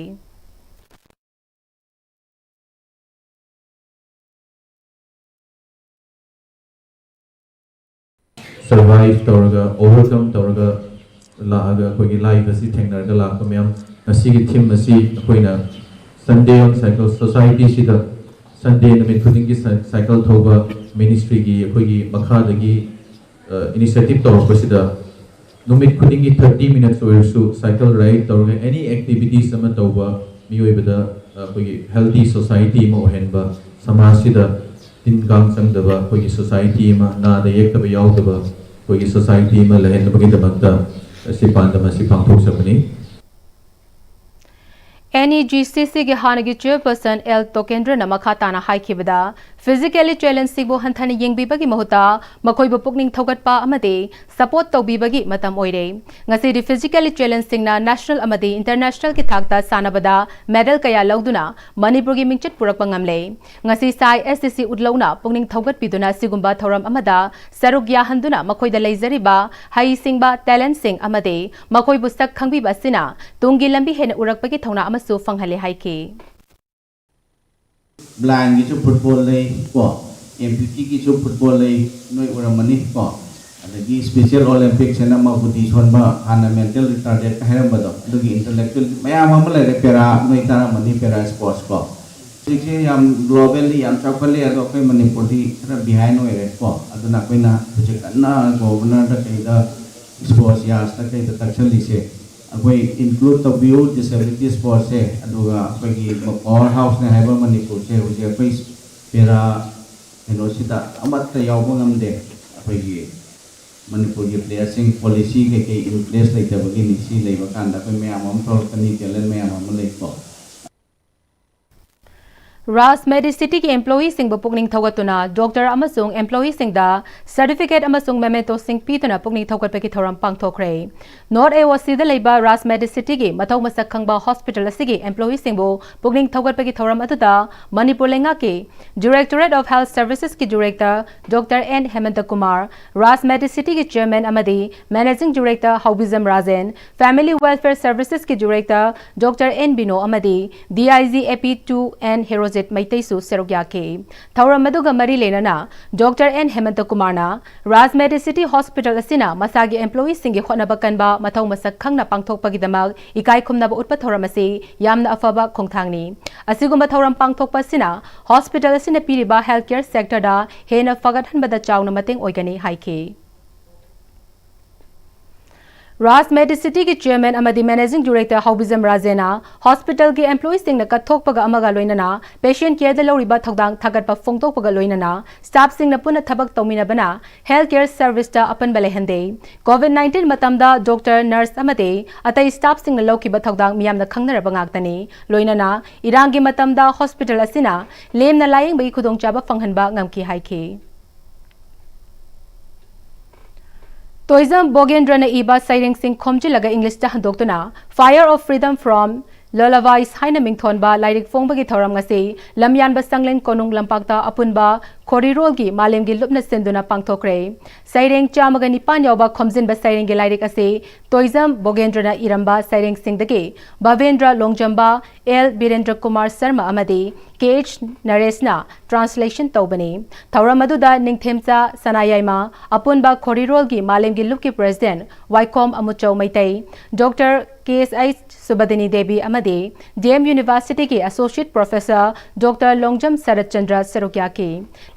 Survive ꯇꯧꯔꯒ, overcome ꯇꯧꯔꯒ ꯂꯥꯛꯑꯒ ꯑꯩꯈꯣꯏꯒꯤ life ꯑꯁꯤ ꯊꯦꯡꯅꯔꯒ ꯂꯥꯛꯄ ꯃꯌꯥꯝ꯫ ꯉꯁꯤꯒꯤ theme ꯑꯁꯤ ꯑꯩꯈꯣꯏꯅ Sunday on Cycle Society ꯁꯤꯗ Sunday ꯅꯨꯃꯤꯠ ꯈꯨꯗꯤꯡꯒꯤ ꯁꯥꯏ-, cycle ꯊꯧꯕ ministry ꯒꯤ ꯑꯩꯈꯣꯏꯒꯤ ꯃꯈꯥꯗꯒꯤ, ꯑ, initiative ꯇꯧꯔꯛꯄꯁꯤꯗ ꯅꯨꯃꯤꯠ ꯈꯨꯗꯤꯡꯒꯤ thirty minutes ꯑꯣꯏꯔꯁꯨ cycle ride ꯇꯧꯔꯒ any activities ꯑꯃ ꯇꯧꯕ ꯃꯤꯑꯣꯏꯕꯗ, ꯑ, ꯑꯩꯈꯣꯏꯒꯤ healthy society ꯑꯃ ꯑꯣꯏꯍꯟꯕ, ꯁꯃꯥꯖꯁꯤꯗ ꯇꯤꯟ ꯀꯥꯡ ꯆꯪꯗꯕ ꯑꯩꯈꯣꯏꯒꯤ society ꯑꯃ, ꯅꯥꯗ ꯌꯦꯛꯇꯕ ꯌꯥꯎꯗꯕ ꯑꯩꯈꯣꯏꯒꯤ society ꯑꯃ ꯂꯩꯍꯟꯅꯕꯒꯤꯗꯃꯛꯇ ꯑꯁꯤ ꯄꯥꯟꯗꯝ ꯑꯁꯤ ꯄꯥꯡꯊꯣꯛꯆꯕꯅꯤ꯫ NEGCCꯒꯤ ꯍꯥꯟꯅꯒꯤ chairperson L ꯇꯣꯀꯦꯟꯗ꯭ꯔꯅ ꯃꯈꯥ ꯇꯥꯅ ꯍꯥꯏꯈꯤꯕꯗ, physically challengeꯁꯤꯡꯕꯨ ꯍꯟꯊꯅ ꯌꯦꯡꯕꯤꯕꯒꯤ ꯃꯍꯨꯠꯇ ꯃꯈꯣꯏꯕꯨ ꯄꯨꯛꯅꯤꯡ ꯊꯧꯒꯠꯄ ꯑꯃꯗꯤ support ꯇꯧꯕꯤꯕꯒꯤ ꯃꯇꯝ ꯑꯣꯏꯔꯦ꯫ ꯉꯁꯤꯗꯤ physically challengeꯁꯤꯡꯅ national ꯑꯃꯗꯤ internationalꯒꯤ ꯊꯥꯛꯇ ꯁꯥꯟꯅꯕꯗ medal ꯀꯌꯥ ꯂꯧꯗꯨꯅ ꯃꯅꯤꯄꯨꯔꯒꯤ ꯃꯤꯡꯆꯠ ꯄꯨꯔꯛꯄ ꯉꯝꯂꯦ꯫ ꯉꯁꯤ ꯁꯥꯏ SDC ꯎꯠꯂꯧꯅ ꯄꯨꯛꯅꯤꯡ ꯊꯧꯒꯠꯄꯤꯗꯨꯅ ꯁꯤꯒꯨꯝꯕ ꯊꯧꯔꯝ ꯑꯃꯗ ꯁꯔꯨꯛ ꯌꯥꯍꯟꯗꯨꯅ ꯃꯈꯣꯏꯗ ꯂꯩꯖꯔꯤꯕ ꯍꯩꯁꯤꯡꯕ talentꯁꯤꯡ ꯑꯃꯗꯤ ꯃꯈꯣꯏꯕꯨ ꯁꯛ ꯈꯪꯕꯤꯕ ꯑꯁꯤꯅ ꯇꯨꯡꯒꯤ ꯂꯝꯕꯤ ꯍꯦꯟꯅ ꯎꯔꯛꯄꯒꯤ ꯊꯧꯅꯥ ꯑꯃꯁꯨ ꯐꯪꯍꯜꯂꯦ ꯍꯥꯏꯈꯤ꯫ Blindꯒꯤꯁꯨ football ꯂꯩ ꯀꯣ, amputeeꯒꯤꯁꯨ football ꯂꯩ, ꯅꯣꯏ ꯎꯔꯝꯃꯅꯤ ꯀꯣ꯫ ꯑꯗꯒꯤ Special Olympics ꯍꯥꯏꯅ ꯃꯈꯨꯠꯇꯤ ꯁꯣꯟꯕ, ꯍꯥꯟꯅ mental retarded ꯍꯥꯏꯔꯝꯕꯗꯣ, ꯑꯗꯨꯒꯤ intellectual ꯃꯌꯥꯝ ꯑꯃ ꯂꯩꯔꯦ꯫ Para ꯅꯣꯏ ꯇꯥꯔꯝꯃꯅꯤ, para sports ꯀꯣ꯫ ꯍꯧꯖꯤꯛꯁꯦ ꯌꯥꯝ globally ꯌꯥꯝ ꯆꯥꯎꯈꯠꯂꯦ, ꯑꯗꯣ ꯑꯩꯈꯣꯏ ꯃꯅꯤꯄꯨꯔꯗꯤ ꯈꯔ behind ꯑꯣꯏꯔꯦ ꯀꯣ꯫ ꯑꯗꯨꯅ ꯑꯩꯈꯣꯏꯅ ꯍꯧꯖꯤꯛ ꯀꯟꯅ governorꯗ ꯀꯩꯗ sports ꯌꯥꯁꯇ ꯀꯩꯗ ꯇꯛꯁꯜꯂꯤꯁꯦ, ꯑꯩꯈꯣꯏ include ꯇꯧꯕꯤꯌꯨ disability sportsꯁꯦ꯫ ꯑꯗꯨꯒ ꯑꯩꯈꯣꯏꯒꯤ power houseꯅꯦ ꯍꯥꯏꯕ ꯃꯅꯤꯄꯨꯔꯁꯦ ꯍꯧꯖꯤꯛ ꯑꯩꯈꯣꯏ para ꯀꯩꯅꯣꯁꯤꯗ ꯑꯃꯠꯇ ꯌꯥꯎꯕ ꯉꯝꯗꯦ꯫ ꯑꯩꯈꯣꯏꯒꯤ ꯃꯅꯤꯄꯨꯔꯒꯤ playerꯁꯤꯡ policy ꯀꯩꯀꯩ in place ꯂꯩꯇꯕꯒꯤꯅꯤ꯫ ꯁꯤ ꯂꯩꯕ ꯀꯥꯟꯗ ꯑꯩꯈꯣꯏ ꯃꯌꯥꯝ ꯑꯃ ꯊꯣꯛꯂꯛꯀꯅꯤ, talent ꯃꯌꯥꯝ ꯑꯃ ꯂꯩꯀꯣ꯫ Raj Medicityꯒꯤ employeeꯁꯤꯡꯕꯨ ꯄꯨꯛꯅꯤꯡ ꯊꯧꯒꯠꯇꯨꯅ doctor ꯑꯃꯁꯨꯡ employeeꯁꯤꯡꯗ certificate ꯑꯃꯁꯨꯡ mementoꯁꯤꯡ ꯄꯤꯗꯨꯅ ꯄꯨꯛꯅꯤꯡ ꯊꯧꯒꯠꯄꯒꯤ ꯊꯧꯔꯝ ꯄꯥꯡꯊꯣꯛꯈ꯭ꯔꯦ꯫ North AOCꯗ ꯂꯩꯕ Raj Medicityꯒꯤ ꯃꯊꯧ ꯃꯁꯛ ꯈꯪꯕ hospital ꯑꯁꯤꯒꯤ employeeꯁꯤꯡꯕꯨ ꯄꯨꯛꯅꯤꯡ ꯊꯧꯒꯠꯄꯒꯤ ꯊꯧꯔꯝ ꯑꯗꯨꯗ ꯃꯅꯤꯄꯨꯔ ꯂꯩꯉꯥꯛꯀꯤ Directorate of Health Servicesꯀꯤ director doctor N ꯍꯦꯃꯟꯇ Kumar, Raj Medicityꯒꯤ chairman ꯑꯃꯗꯤ managing director ꯍꯥꯎꯕꯤꯖꯝ Rajen, Family Welfare Servicesꯀꯤ director doctor N ꯕꯤꯅꯣ ꯑꯃꯗꯤ DIG AP two N Herojit ꯃꯩꯇꯩꯁꯨ ꯁꯔꯨꯛ ꯌꯥꯈꯤ꯫ ꯊꯧꯔꯝ ꯑꯗꯨꯒ ꯃꯔꯤ ꯂꯩꯅꯅ doctor N ꯍꯦꯃꯟꯇ ꯀꯨꯃꯥꯔꯅ Raj Medicity Hospital ꯑꯁꯤꯅ ꯃꯁꯥꯒꯤ employeeꯁꯤꯡꯒꯤ ꯍꯣꯠꯅꯕ ꯀꯟꯕ, ꯃꯊꯧ ꯃꯁꯛ ꯈꯪꯅ ꯄꯥꯡꯊꯣꯛꯄꯒꯤꯗꯃꯛ ꯏꯀꯥꯏ ꯈꯨꯝꯅꯕ ꯎꯠꯄ ꯊꯧꯔꯝ ꯑꯁꯤ ꯌꯥꯝꯅ ꯑꯐꯕ ꯈꯣꯡꯊꯥꯡꯅꯤ꯫ ꯑꯁꯤꯒꯨꯝꯕ ꯊꯧꯔꯝ ꯄꯥꯡꯊꯣꯛꯄ ꯑꯁꯤꯅ hospital ꯑꯁꯤꯅ ꯄꯤꯔꯤꯕ health care sectorꯗ ꯍꯦꯟꯅ ꯐꯒꯠꯍꯟꯕꯗ ꯆꯥꯎꯅ ꯃꯇꯦꯡ ꯑꯣꯏꯒꯅꯤ ꯍꯥꯏꯈꯤ꯫ ꯔꯥꯖ ꯃꯦꯗꯤꯁꯤꯇꯤꯒꯤ ꯆꯦꯌꯔꯃꯦꯟ ꯑꯃꯗꯤ ꯃꯦꯅꯦꯖꯤꯡ ꯗꯤꯔꯦꯛꯇꯔ ꯍꯥꯎꯕꯤꯖꯝ ꯔꯥꯖꯦꯅ ꯍꯣꯁꯄꯤꯇꯥꯜꯒꯤ ꯑꯦꯝꯄ꯭ꯂꯣꯌꯤꯁꯤꯡꯅ ꯀꯠꯊꯣꯛꯄꯒ ꯑꯃꯒ ꯂꯣꯏꯅꯅ ꯄꯦꯁꯦꯟꯠ ꯀꯦꯌꯔꯗ ꯂꯧꯔꯤꯕ ꯊꯧꯗꯥꯡ ꯊꯥꯒꯠꯄ ꯐꯣꯡꯗꯣꯛꯄꯒ ꯂꯣꯏꯅꯅ ꯁ꯭ꯇꯥꯐꯁꯤꯡꯅ ꯄꯨꯟꯅ ꯊꯕꯛ ꯇꯧꯃꯤꯟꯅꯕꯅ ꯍꯦꯜꯊ ꯀꯦꯌꯔ ꯁꯔꯚꯤꯁꯇ ꯑꯄꯟꯕ ꯂꯩꯍꯟꯗꯦ꯫ ꯀꯣꯚꯤꯗ ꯅꯥꯏꯟꯇꯤꯟ ꯃꯇꯝꯗ ꯗꯣꯛꯇꯔ, ꯅꯔꯁ ꯑꯃꯗꯤ ꯑꯇꯩ ꯁ꯭ꯇꯥꯐꯁꯤꯡꯅ ꯂꯧꯈꯤꯕ ꯊꯧꯗꯥꯡ ꯃꯤꯌꯥꯝꯅ ꯈꯪꯅꯔꯕ ꯉꯥꯛꯇꯅꯤ꯫ ꯂꯣꯏꯅꯅ ꯏꯔꯥꯡꯒꯤ ꯃꯇꯝꯗ ꯍꯣꯁꯄꯤꯇꯥꯜ ꯑꯁꯤꯅ ꯂꯦꯝꯅ ꯂꯥꯌꯦꯡꯕꯒꯤ ꯈꯨꯗꯣꯡꯆꯥꯕ ꯐꯪꯍꯟꯕ ꯉꯝꯈꯤ ꯍꯥꯏꯈꯤ꯫ ꯇꯣꯏꯖꯝ ꯕꯣꯒꯦꯟꯗ꯭ꯔꯅ ꯏꯕ ꯁꯩꯔꯦꯡꯁꯤꯡ ꯈꯣꯝꯖꯤꯜꯂꯒ ꯏꯪꯂꯤꯁꯇ ꯍꯟꯗꯣꯛꯇꯨꯅ Fire of Freedom from Lullabies ꯍꯥꯏꯅ ꯃꯤꯡꯊꯣꯟꯕ ꯂꯥꯏꯔꯤꯛ ꯐꯣꯡꯕꯒꯤ ꯊꯧꯔꯝ ꯉꯁꯤ ꯂꯝꯌꯥꯟꯕ ꯁꯪꯂꯦꯟ ꯀꯣꯅꯨꯡ ꯂꯝꯄꯥꯛꯇ ꯑꯄꯨꯟꯕ ꯈꯣꯔꯤꯔꯣꯜꯒꯤ ꯃꯥꯂꯦꯝꯒꯤ ꯂꯨꯞꯅ ꯁꯤꯟꯗꯨꯅ ꯄꯥꯡꯊꯣꯛꯈ꯭ꯔꯦ꯫ ꯁꯩꯔꯦꯡ ꯆꯥꯝꯃꯒ ꯅꯤꯄꯥꯟ ꯌꯥꯎꯕ ꯈꯣꯝꯖꯤꯟꯕ ꯁꯩꯔꯦꯡꯒꯤ ꯂꯥꯏꯔꯤꯛ ꯑꯁꯤ ꯇꯣꯏꯖꯝ ꯕꯣꯒꯦꯟꯗ꯭ꯔꯅ ꯏꯔꯝꯕ ꯁꯩꯔꯦꯡꯁꯤꯡꯗꯒꯤ ꯚꯕꯦꯟꯗ꯭ꯔ ꯂꯣꯡꯖꯝꯕ, ꯑꯦꯜ ꯕꯤꯔꯦꯟꯗ꯭ꯔ ꯀꯨꯃꯥꯔ ꯁꯔꯃ ꯑꯃꯗꯤ ꯀꯦ ꯑꯩꯆ ꯅꯔꯦꯁꯅ ꯇ꯭ꯔꯥꯟꯁꯂꯦꯁꯟ ꯇꯧꯕꯅꯤ꯫ ꯊꯧꯔꯝ ꯑꯗꯨꯗ ꯅꯤꯡꯊꯦꯝꯆꯥ ꯁꯅꯥꯌꯥꯏꯃ, ꯑꯄꯨꯟꯕ ꯈꯣꯔꯤꯔꯣꯜꯒꯤ ꯃꯥꯂꯦꯝꯒꯤ ꯂꯨꯞꯀꯤ president Waikhom Amuchou Meitei, doctor K H Subadini Devi ꯑꯃꯗꯤ ꯗꯤ ꯑꯦꯝ ꯌꯨꯅꯤꯚꯔꯁꯤꯇꯤꯒꯤ associate professor doctor Longjam Sarat Chandra ꯁꯔꯨꯛ ꯌꯥꯈꯤ꯫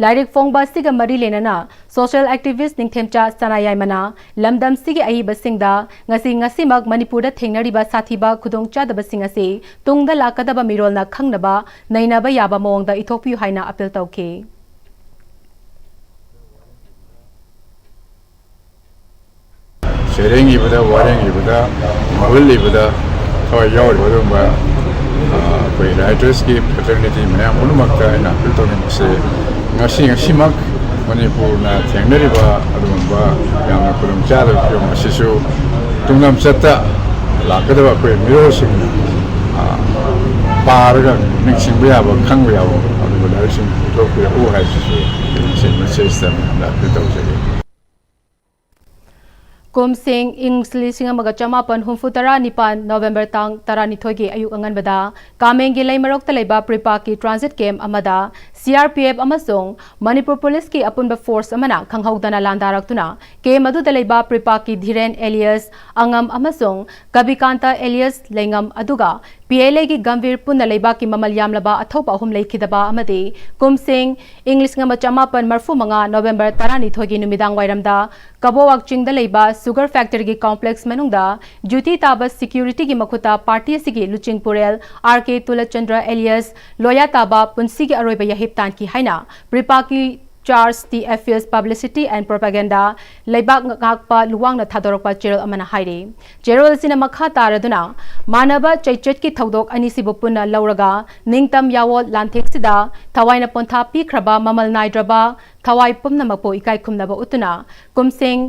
ꯂꯥꯏꯔꯤꯛ ꯐꯣꯡꯕ ꯑꯁꯤꯒ ꯃꯔꯤ ꯂꯩꯅꯅ ꯁꯣꯁꯤꯌꯦꯜ ꯑꯦꯛꯇꯤꯚꯤꯁ꯭ꯠ ꯅꯤꯡꯊꯦꯝꯆꯥ ꯁꯅꯥꯌꯥꯏꯃꯅ ꯂꯝꯗꯝꯁꯤꯒꯤ ꯑꯏꯕꯁꯤꯡꯗ ꯉꯁꯤ ꯉꯁꯤꯃꯛ ꯃꯅꯤꯄꯨꯔꯗ ꯊꯦꯡꯅꯔꯤꯕ ꯁꯥꯊꯤꯕ ꯈꯨꯗꯣꯡꯆꯥꯗꯕꯁꯤꯡ ꯑꯁꯤ ꯇꯨꯡꯗ ꯂꯥꯛꯀꯗꯕ ꯃꯤꯔꯣꯜꯅ ꯈꯪꯅꯕ ꯅꯩꯅꯕ ꯌꯥꯕ ꯃꯑꯣꯡꯗ ꯏꯊꯣꯛꯄꯤꯌꯨ ꯍꯥꯏꯅ ꯑꯄꯤꯜ ꯇꯧꯈꯤ꯫ ꯁꯩꯔꯦꯡ ꯏꯕꯗ, ꯋꯥꯔꯦꯡ ꯏꯕꯗ, ꯅꯣꯚꯦꯜ ꯏꯕꯗ ꯊꯋꯥꯏ ꯌꯥꯎꯔꯤꯕ ꯑꯗꯨꯒꯨꯝꯕ, ꯑ, ꯑꯩꯈꯣꯏ ꯔꯥꯏꯇꯔꯁꯀꯤ ꯐ꯭ꯔꯦꯇꯔꯅꯤꯇꯤ ꯃꯌꯥꯝ ꯄꯨꯝꯅꯃꯛꯇ ꯑꯩꯅ ꯑꯄꯤꯜ ꯇꯧꯅꯤꯡꯕꯁꯦ, ꯉꯁꯤ, ꯉꯁꯤꯃꯛ ꯃꯅꯤꯄꯨꯔꯅ ꯊꯦꯡꯅꯔꯤꯕ ꯑꯗꯨꯒꯨꯝꯕ ꯌꯥꯝꯅ ꯈꯨꯗꯣꯡꯆꯥꯗꯕ ꯐꯤꯕꯝ ꯑꯁꯤꯁꯨ ꯇꯨꯡꯂꯝꯆꯠꯇ ꯂꯥꯛꯀꯗꯕ ꯑꯩꯈꯣꯏ ꯃꯤꯔꯣꯜꯁꯤꯡꯅ, ꯑ, ꯄꯥꯔꯒ ꯅꯤꯡꯁꯤꯡꯕ ꯌꯥꯕ, ꯈꯪꯕ ꯌꯥꯕ ꯑꯗꯨꯒꯨꯝꯕ ꯂꯥꯏꯔꯤꯛꯁꯤꯡ ꯄꯨꯊꯣꯛꯄꯤꯔꯛꯎ ꯍꯥꯏꯕꯁꯤꯁꯨ ꯉꯁꯤ ꯃꯦꯁꯦꯖꯇ ꯃꯌꯥꯝꯗ ꯑꯄꯤꯜ ꯇꯧꯖꯒꯦ꯫ ꯀꯨꯝꯁꯤꯡ ꯏꯪ ꯂꯤꯁꯤꯡ ꯑꯃꯒ ꯆꯃꯥꯄꯟ ꯍꯨꯝꯐꯨ ꯇꯔꯥ ꯅꯤꯄꯥꯟ ꯅꯣꯚꯦꯝꯕꯔ ꯇꯥꯡ ꯇꯔꯥꯅꯤꯊꯣꯏꯒꯤ ꯑꯌꯨꯛ ꯑꯉꯟꯕꯗ ꯀꯥꯃꯦꯡꯒꯤ ꯂꯩꯃꯔꯣꯛꯇ ꯂꯩꯕ ꯄ꯭ꯔꯤꯄꯥꯛꯀꯤ ꯇ꯭ꯔꯥꯟꯖꯤꯠ ꯀꯦꯝꯞ ꯑꯃꯗ ꯁꯤ ꯑꯥꯔ ꯄꯤ ꯑꯦꯐ ꯑꯃꯁꯨꯡ ꯃꯅꯤꯄꯨꯔ ꯄꯨꯂꯤꯁꯀꯤ ꯑꯄꯨꯟꯕ ꯐꯣꯔꯁ ꯑꯃꯅ ꯈꯪꯍꯧꯗꯅ ꯂꯥꯟꯗꯥꯔꯛꯇꯨꯅ ꯀꯦꯝꯞ ꯑꯗꯨꯗ ꯂꯩꯕ ꯄ꯭ꯔꯤꯄꯥꯛꯀꯤ ꯙꯤꯔꯦꯟ ꯑꯦꯂꯤꯌꯁ ꯑꯉꯝ ꯑꯃꯁꯨꯡ ꯀꯕꯤꯀꯥꯟꯇ ꯑꯦꯂꯤꯌꯁ ꯂꯩꯉꯝ ꯑꯗꯨꯒ ꯄꯤ ꯑꯦꯜ ꯑꯦꯒꯤ ꯒꯝꯚꯤꯔ ꯄꯨꯟꯅ ꯂꯩꯕꯥꯛꯀꯤ ꯃꯃꯜ ꯌꯥꯝꯂꯕ ꯑꯊꯧꯕ ꯑꯍꯨꯝ ꯂꯩꯈꯤꯗꯕ ꯑꯃꯗꯤ ꯀꯨꯝꯁꯤꯡ ꯏꯪ ꯂꯤꯁꯤꯡ ꯑꯃ ꯆꯃꯥꯄꯟ ꯃꯔꯤꯐꯨ ꯃꯉꯥ ꯅꯣꯚꯦꯝꯕꯔ ꯇꯔꯥꯅꯤꯊꯣꯏꯒꯤ ꯅꯨꯃꯤꯗꯥꯡ ꯋꯥꯏꯔꯝꯗ ꯀꯕꯣꯋꯥꯛ ꯆꯤꯡꯗ ꯂꯩꯕ Sugar Factory ꯒꯤ complex ꯃꯅꯨꯡꯗ duty ꯇꯥꯕ security ꯒꯤ ꯃꯈꯨꯠꯇ party ꯑꯁꯤꯒꯤ ꯂꯨꯆꯤꯡ ꯄꯨꯔꯦꯜ R K ꯇꯨꯂꯆꯟꯗ꯭ꯔ alias ꯂꯣꯌꯥ ꯇꯥꯕ ꯄꯨꯟꯁꯤꯒꯤ ꯑꯔꯣꯏꯕ ꯌꯥꯍꯤꯞ ꯇꯥꯟꯈꯤ ꯍꯥꯏꯅ ꯄ꯭ꯔꯤꯄꯥꯛꯀꯤ charge T F hills Publicity and Propaganda ꯂꯩꯕꯥꯛ ꯉꯥꯛꯄ ꯂꯨꯋꯥꯡꯅ ꯊꯥꯗꯣꯔꯛꯄ ꯆꯦꯔꯣꯜ ꯑꯃꯅ ꯍꯥꯏꯔꯤ꯫ ꯆꯦꯔꯣꯜ ꯑꯁꯤꯅ ꯃꯈꯥ ꯇꯥꯔꯗꯨꯅ, ꯃꯥꯟꯅꯕ ꯆꯩꯆꯠꯀꯤ ꯊꯧꯗꯣꯛ ꯑꯅꯤꯁꯤꯕꯨ ꯄꯨꯟꯅ ꯂꯧꯔꯒ ꯅꯤꯡꯇꯝ ꯌꯥꯋꯣꯜ ꯂꯥꯟꯊꯦꯡꯁꯤꯗ ꯊꯋꯥꯏꯅ ꯄꯣꯟꯊꯥ ꯄꯤꯈ꯭ꯔꯕ ꯃꯃꯜ ꯅꯥꯏꯗ꯭ꯔꯕ ꯊꯋꯥꯏ ꯄꯨꯝꯅꯃꯛꯄꯨ ꯏꯀꯥꯏ ꯈꯨꯝꯅꯕ ꯎꯠꯇꯨꯅ ꯀꯨꯝꯁꯤꯡ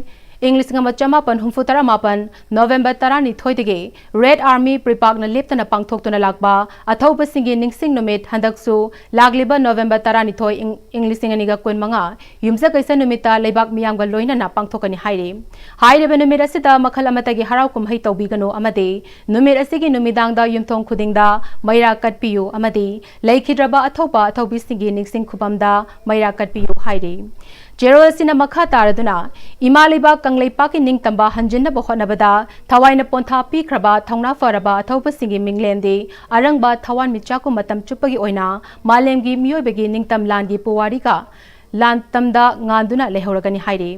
ꯏꯪ ꯂꯤꯁꯤꯡ ꯑꯃ ꯆꯃꯥꯄꯟ ꯍꯨꯝꯐꯨ ꯇꯔꯥ ꯃꯥꯄꯟ November ꯇꯔꯥꯅꯤꯊꯣꯏꯗꯒꯤ Red Army ꯄ꯭ꯔꯤꯄꯥꯛꯅ ꯂꯦꯞꯇꯅ ꯄꯥꯡꯊꯣꯛꯇꯨꯅ ꯂꯥꯛꯄ ꯑꯊꯧꯕꯁꯤꯡꯒꯤ ꯅꯤꯡꯁꯤꯡ ꯅꯨꯃꯤꯠ ꯍꯟꯗꯛꯁꯨ ꯂꯥꯛꯂꯤꯕ November ꯇꯔꯥꯅꯤꯊꯣꯏ, ꯏꯪ, ꯏꯪ ꯂꯤꯁꯤꯡ ꯑꯅꯤꯒ ꯀꯨꯟꯃꯉꯥ ꯌꯨꯝꯖꯀꯩꯁ ꯅꯨꯃꯤꯠꯇ ꯂꯩꯕꯥꯛ ꯃꯤꯌꯥꯝꯒ ꯂꯣꯏꯅꯅ ꯄꯥꯡꯊꯣꯛꯀꯅꯤ ꯍꯥꯏꯔꯤ꯫ ꯍꯥꯏꯔꯤꯕ ꯅꯨꯃꯤꯠ ꯑꯁꯤꯗ ꯃꯈꯜ ꯑꯃꯠꯇꯒꯤ ꯍꯔꯥꯎ ꯀꯨꯝꯍꯩ ꯇꯧꯕꯤꯒꯅꯨ ꯑꯃꯗꯤ ꯅꯨꯃꯤꯠ ꯑꯁꯤꯒꯤ ꯅꯨꯃꯤꯗꯥꯡꯗ ꯌꯨꯝꯊꯣꯡ ꯈꯨꯗꯤꯡꯗ ꯃꯩꯔꯥ ꯀꯠꯄꯤꯌꯨ ꯑꯃꯗꯤ ꯂꯩꯈꯤꯗ꯭ꯔꯕ ꯑꯊꯧꯕ ꯑꯊꯧꯕꯤꯁꯤꯡꯒꯤ ꯅꯤꯡꯁꯤꯡ ꯈꯨꯕꯝꯗ ꯃꯩꯔꯥ ꯀꯠꯄꯤꯌꯨ ꯍꯥꯏꯔꯤ꯫ ꯆꯦꯔꯣꯜ ꯑꯁꯤꯅ ꯃꯈꯥ ꯇꯥꯔꯗꯨꯅ, ꯏꯃꯥ ꯂꯩꯕꯥꯛ ꯀꯪꯂꯩꯄꯥꯛꯀꯤ ꯅꯤꯡꯇꯝꯕ ꯍꯟꯖꯤꯟꯅꯕ ꯍꯣꯠꯅꯕꯗ ꯊꯋꯥꯏꯅ ꯄꯣꯟꯊꯥ ꯄꯤꯈ꯭ꯔꯕ ꯊꯧꯅꯥ ꯐꯔꯕ ꯑꯊꯧꯕꯁꯤꯡꯒꯤ ꯃꯤꯡꯂꯦꯟꯗꯤ ꯑꯔꯪꯕ ꯊꯋꯥꯟꯃꯤꯆꯥꯛꯀꯨꯝ ꯃꯇꯝ ꯆꯨꯞꯄꯒꯤ ꯑꯣꯏꯅ ꯃꯥꯂꯦꯝꯒꯤ ꯃꯤꯑꯣꯏꯕꯒꯤ ꯅꯤꯡꯇꯝ ꯂꯥꯟꯒꯤ ꯄꯨꯋꯥꯔꯤꯒ ꯂꯥꯟꯇꯝꯗ ꯉꯥꯟꯗꯨꯅ ꯂꯩꯍꯧꯔꯒꯅꯤ ꯍꯥꯏꯔꯤ꯫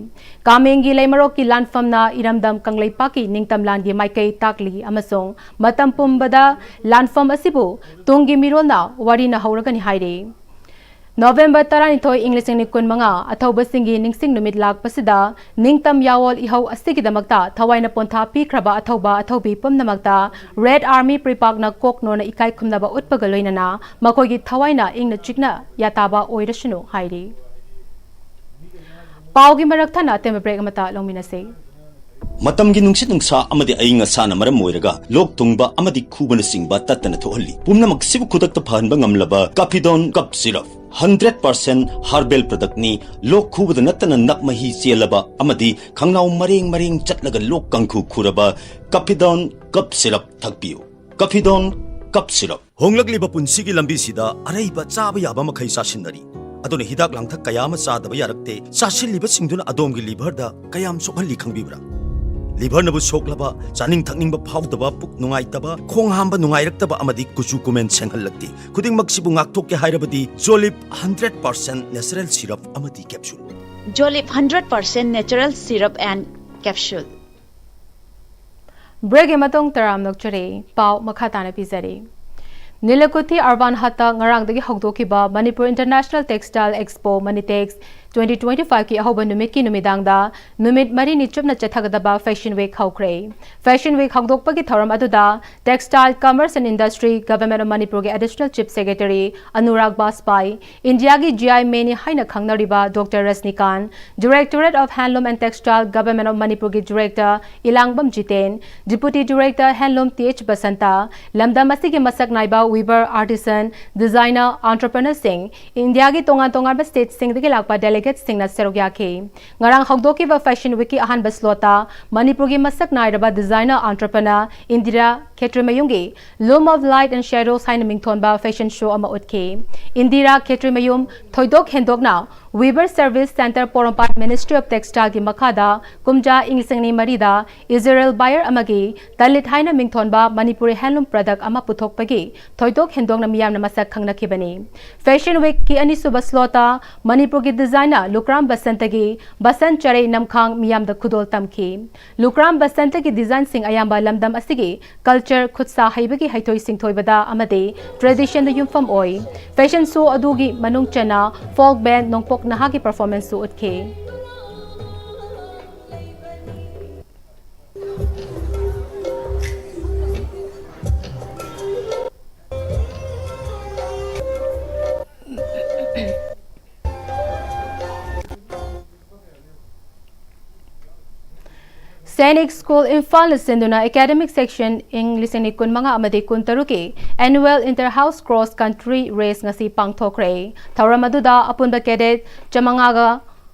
ꯀꯥꯃꯦꯡꯒꯤ ꯂꯩꯃꯔꯣꯛꯀꯤ ꯂꯥꯟꯐꯝꯅ ꯏꯔꯝꯗꯝ ꯀꯪꯂꯩꯄꯥꯛꯀꯤ ꯅꯤꯡꯇꯝ ꯂꯥꯟꯒꯤ ꯃꯥꯏꯀꯩ ꯇꯥꯛꯂꯤ ꯑꯃꯁꯨꯡ ꯃꯇꯝ ꯄꯨꯝꯕꯗ ꯂꯥꯟꯐꯝ ꯑꯁꯤꯕꯨ ꯇꯨꯡꯒꯤ ꯃꯤꯔꯣꯜꯅ ꯋꯥꯔꯤꯅ ꯍꯧꯔꯒꯅꯤ ꯍꯥꯏꯔꯤ꯫ November ꯇꯔꯥꯅꯤꯊꯣꯏ, ꯏꯪ ꯂꯤꯁꯤꯡ ꯑꯅꯤ ꯀꯨꯟꯃꯉꯥ, ꯑꯊꯧꯕꯁꯤꯡꯒꯤ ꯅꯤꯡꯁꯤꯡ ꯅꯨꯃꯤꯠ ꯂꯥꯛꯄꯁꯤꯗ ꯅꯤꯡꯇꯝ ꯌꯥꯋꯣꯜ ꯏꯍꯧ ꯑꯁꯤꯒꯤꯗꯃꯛꯇ ꯊꯋꯥꯏꯅ ꯄꯣꯟꯊꯥ ꯄꯤꯈ꯭ꯔꯕ ꯑꯊꯧꯕ ꯑꯊꯧꯕꯤ ꯄꯨꯝꯅꯃꯛꯇ Red Army ꯄ꯭ꯔꯤꯄꯥꯛꯅ ꯀꯣꯛ ꯅꯣꯟꯅ ꯏꯀꯥꯏ ꯈꯨꯝꯅꯕ ꯎꯠꯄꯒ ꯂꯣꯏꯅꯅ ꯃꯈꯣꯏꯒꯤ ꯊꯋꯥꯏꯅ ꯏꯪꯅ ꯆꯤꯛꯅ ꯌꯥꯇꯥꯕ ꯑꯣꯏꯔꯁꯅꯨ ꯍꯥꯏꯔꯤ꯫ ꯄꯥꯎꯒꯤ ꯃꯔꯛ ꯊꯠꯅ ꯑꯇꯦꯟꯕ break ꯑꯃꯇ ꯂꯧꯃꯤꯟꯅꯁꯤ꯫ ꯃꯇꯝꯒꯤ ꯅꯨꯡꯁꯤꯠ ꯅꯨꯡꯁꯥ ꯑꯃꯗꯤ ꯑꯏꯪ ꯑꯁꯥꯅ ꯃꯔꯝ ꯑꯣꯏꯔꯒ ꯂꯣꯛ ꯊꯨꯡꯕ ꯑꯃꯗꯤ ꯈꯨꯕꯅꯆꯤꯡꯕ ꯇꯠꯇꯅ ꯊꯣꯛꯍꯜꯂꯤ꯫ ꯄꯨꯝꯅꯃꯛꯁꯤꯕꯨ ꯈꯨꯗꯛꯇ ꯐꯍꯟꯕ ꯉꯝꯂꯕ Caphidone Cough Syrup, hundred percent herbal product ꯅꯤ꯫ ꯂꯣꯛ ꯈꯨꯕꯗ ꯅꯠꯇꯅ ꯅꯞ ꯃꯍꯤ ꯆꯦꯜꯂꯕ ꯑꯃꯗꯤ ꯈꯪꯅꯥꯎ ꯃꯔꯦꯡ ꯃꯔꯦꯡ ꯆꯠꯂꯒ ꯂꯣꯛ ꯀꯥꯡꯈꯨ ꯈꯨꯔꯕ Caphidone Cough Syrup ꯊꯛꯄꯤꯌꯨ꯫ Caphidone Cough Syrup꯫ ꯍꯣꯡꯂꯛꯂꯤꯕ ꯄꯨꯟꯁꯤꯒꯤ ꯂꯝꯕꯤꯁꯤꯗ ꯑꯔꯩꯕ ꯆꯥꯕ ꯌꯥꯕ ꯃꯈꯩ ꯆꯥꯁꯤꯟꯅꯔꯤ꯫ ꯑꯗꯨꯅ ꯍꯤꯗꯥꯛ ꯂꯥꯡꯊꯛ ꯀꯌꯥ ꯑꯃ ꯆꯥꯗꯕ ꯌꯥꯔꯛꯇꯦ꯫ ꯆꯥꯁꯤꯜꯂꯤꯕꯁꯤꯡꯗꯨꯅ ꯑꯗꯣꯝꯒꯤ liver ꯗ ꯀꯌꯥꯝ ꯁꯣꯛꯍꯜꯂꯤ ꯈꯪꯕꯤꯕ꯭ꯔꯥ? Liver ꯅꯕꯨ ꯁꯣꯛꯂꯕ, ꯆꯥꯅꯤꯡ ꯊꯛꯅꯤꯡꯕ ꯐꯥꯎꯗꯕ, ꯄꯨꯛ ꯅꯨꯡꯉꯥꯏꯇꯕ, ꯈꯣꯡ ꯍꯥꯝꯕ ꯅꯨꯡꯉꯥꯏꯔꯛꯇꯕ ꯑꯃꯗꯤ ꯀꯨꯆꯨ ꯀꯨꯃꯦꯟ ꯁꯦꯡꯍꯜꯂꯛꯇꯦ꯫ ꯈꯨꯗꯤꯡꯃꯛꯁꯤꯕꯨ ꯉꯥꯛꯊꯣꯛꯀꯦ ꯍꯥꯏꯔꯕꯗꯤ Jolib hundred percent natural syrup ꯑꯃꯗꯤ capsule꯫ Jolib hundred percent natural syrup and Capsule꯫ Break ꯀꯤ ꯃꯇꯨꯡ ꯇꯔꯥꯝꯅ ꯑꯣꯛꯆꯔꯤ꯫ ꯄꯥꯎ ꯃꯈꯥ ꯇꯥꯅ ꯄꯤꯖꯔꯤ꯫ ꯅꯤꯂꯀꯨꯊꯤ ꯑꯔꯕꯥꯟ ꯍꯠꯇ ꯉꯔꯥꯡꯗꯒꯤ ꯍꯧꯗꯣꯛꯈꯤꯕ Manipur International Textile Expo Manitex twenty twenty-five ꯀꯤ ꯑꯍꯧꯕ ꯅꯨꯃꯤꯠꯀꯤ ꯅꯨꯃꯤꯗꯥꯡꯗ ꯅꯨꯃꯤꯠ ꯃꯔꯤꯅꯤ ꯆꯨꯞꯅ ꯆꯠꯊꯒꯗꯕ Fashion Week ꯍꯧꯈ꯭ꯔꯦ꯫ Fashion Week ꯍꯧꯗꯣꯛꯄꯒꯤ ꯊꯧꯔꯝ ꯑꯗꯨꯗ Textile, Commerce and Industry, Government of ꯃꯅꯤꯄꯨꯔꯒꯤ Additional Chief Secretary ꯑꯅꯨꯔꯥꯒ ꯕꯥꯖꯄꯥꯏ, ꯏꯟꯗꯤꯌꯥꯒꯤ G I ꯃꯦꯅꯤ ꯍꯥꯏꯅ ꯈꯪꯅꯔꯤꯕ Doctor Rajnikan, Directorate of Handloom and Textile, Government of ꯃꯅꯤꯄꯨꯔꯒꯤ Director Elangbam Jiten, Deputy Director Handloom T H Basanta, ꯂꯝꯗꯝ ꯑꯁꯤꯒꯤ ꯃꯁꯛ ꯅꯥꯏꯕ weaver, artisan, designer, entrepreneur ꯁꯤꯡ, ꯏꯟꯗꯤꯌꯥꯒꯤ ꯇꯣꯉꯥꯟ ꯇꯣꯉꯥꯟꯕ state ꯁꯤꯡꯗꯒꯤ ꯂꯥꯛꯄ delegates ꯁꯤꯡꯅ ꯁꯔꯨꯛ ꯌꯥꯈꯤ꯫ ꯉꯔꯥꯡ ꯍꯧꯗꯣꯛꯈꯤꯕ Fashion Week ꯀꯤ ꯑꯍꯥꯟꯕ slot ꯇ ꯃꯅꯤꯄꯨꯔꯒꯤ ꯃꯁꯛ ꯅꯥꯏꯔꯕ designer entrepreneur Indira ꯈꯦꯇ꯭ꯔꯤꯃꯌꯨꯝꯒꯤ Loom of Light and Shadows ꯍꯥꯏꯅ ꯃꯤꯡꯊꯣꯟꯕ fashion show ꯑꯃ ꯎꯠꯈꯤ꯫ ꯏꯟꯗꯤꯔꯥ ꯈꯦꯇ꯭ꯔꯤꯃꯌꯨꯝ ꯊꯣꯏꯗꯣꯛ ꯍꯦꯟꯗꯣꯛꯅ Weaver Service Centre Porompat Ministry of Textile ꯒꯤ ꯃꯈꯥꯗ ꯀꯨꯝꯖꯥ ꯏꯪ ꯂꯤꯁꯤꯡ ꯑꯅꯤ ꯃꯔꯤꯗ Israel buyer ꯑꯃꯒꯤ ꯇꯂꯤꯠ ꯍꯥꯏꯅ ꯃꯤꯡꯊꯣꯟꯕ ꯃꯅꯤꯄꯨꯔꯤ handloom product ꯑꯃ ꯄꯨꯊꯣꯛꯄꯒꯤ ꯊꯣꯏꯗꯣꯛ ꯍꯦꯟꯗꯣꯛꯅ ꯃꯤꯌꯥꯝꯅ ꯃꯁꯛ ꯈꯪꯅꯈꯤꯕꯅꯤ꯫ Fashion Week ꯀꯤ ꯑꯅꯤꯁꯨꯕ slot ꯇ ꯃꯅꯤꯄꯨꯔꯒꯤ designer ꯂꯨꯀ꯭ꯔꯥꯝ ꯕꯁꯟꯇꯒꯤ ꯕꯁꯟ ꯆꯔꯩ ꯅꯝꯈꯥꯡ ꯃꯤꯌꯥꯝꯗ ꯈꯨꯗꯣꯜ ꯇꯝꯈꯤ꯫ ꯂꯨꯀ꯭ꯔꯥꯝ ꯕꯁꯟꯇꯒꯤ design ꯁꯤꯡ ꯑꯌꯥꯝꯕ ꯂꯝꯗꯝ ꯑꯁꯤꯒꯤ culture, ꯈꯨꯠꯁꯥ ꯍꯩꯕꯒꯤ ꯍꯩꯊꯣꯏ ꯁꯤꯡꯊꯣꯏꯕꯗ ꯑꯃꯗꯤ tradition ꯗ ꯌꯨꯝꯐꯝ ꯑꯣꯏ꯫ Fashion show ꯑꯗꯨꯒꯤ ꯃꯅꯨꯡ ꯆꯟꯅ folk band ꯅꯣꯡꯄꯣꯛ ꯅꯍꯥꯒꯤ performance ꯁꯨ ꯎꯠꯈꯤ꯫ Sainik School ꯏꯝꯐꯥꯜꯅ ꯁꯤꯟꯗꯨꯅ academic session ꯏꯪ ꯂꯤꯁꯤꯡ ꯑꯅꯤ ꯀꯨꯟꯃꯉꯥ ꯑꯃꯗꯤ ꯀꯨꯟꯇꯔꯨꯛꯀꯤ Annual Inter House Cross Country Race ꯉꯁꯤ ꯄꯥꯡꯊꯣꯛꯈ꯭ꯔꯦ꯫ ꯊꯧꯔꯝ ꯑꯗꯨꯗ ꯑꯄꯨꯟꯕ cadet ꯆꯥꯃꯉꯥꯒ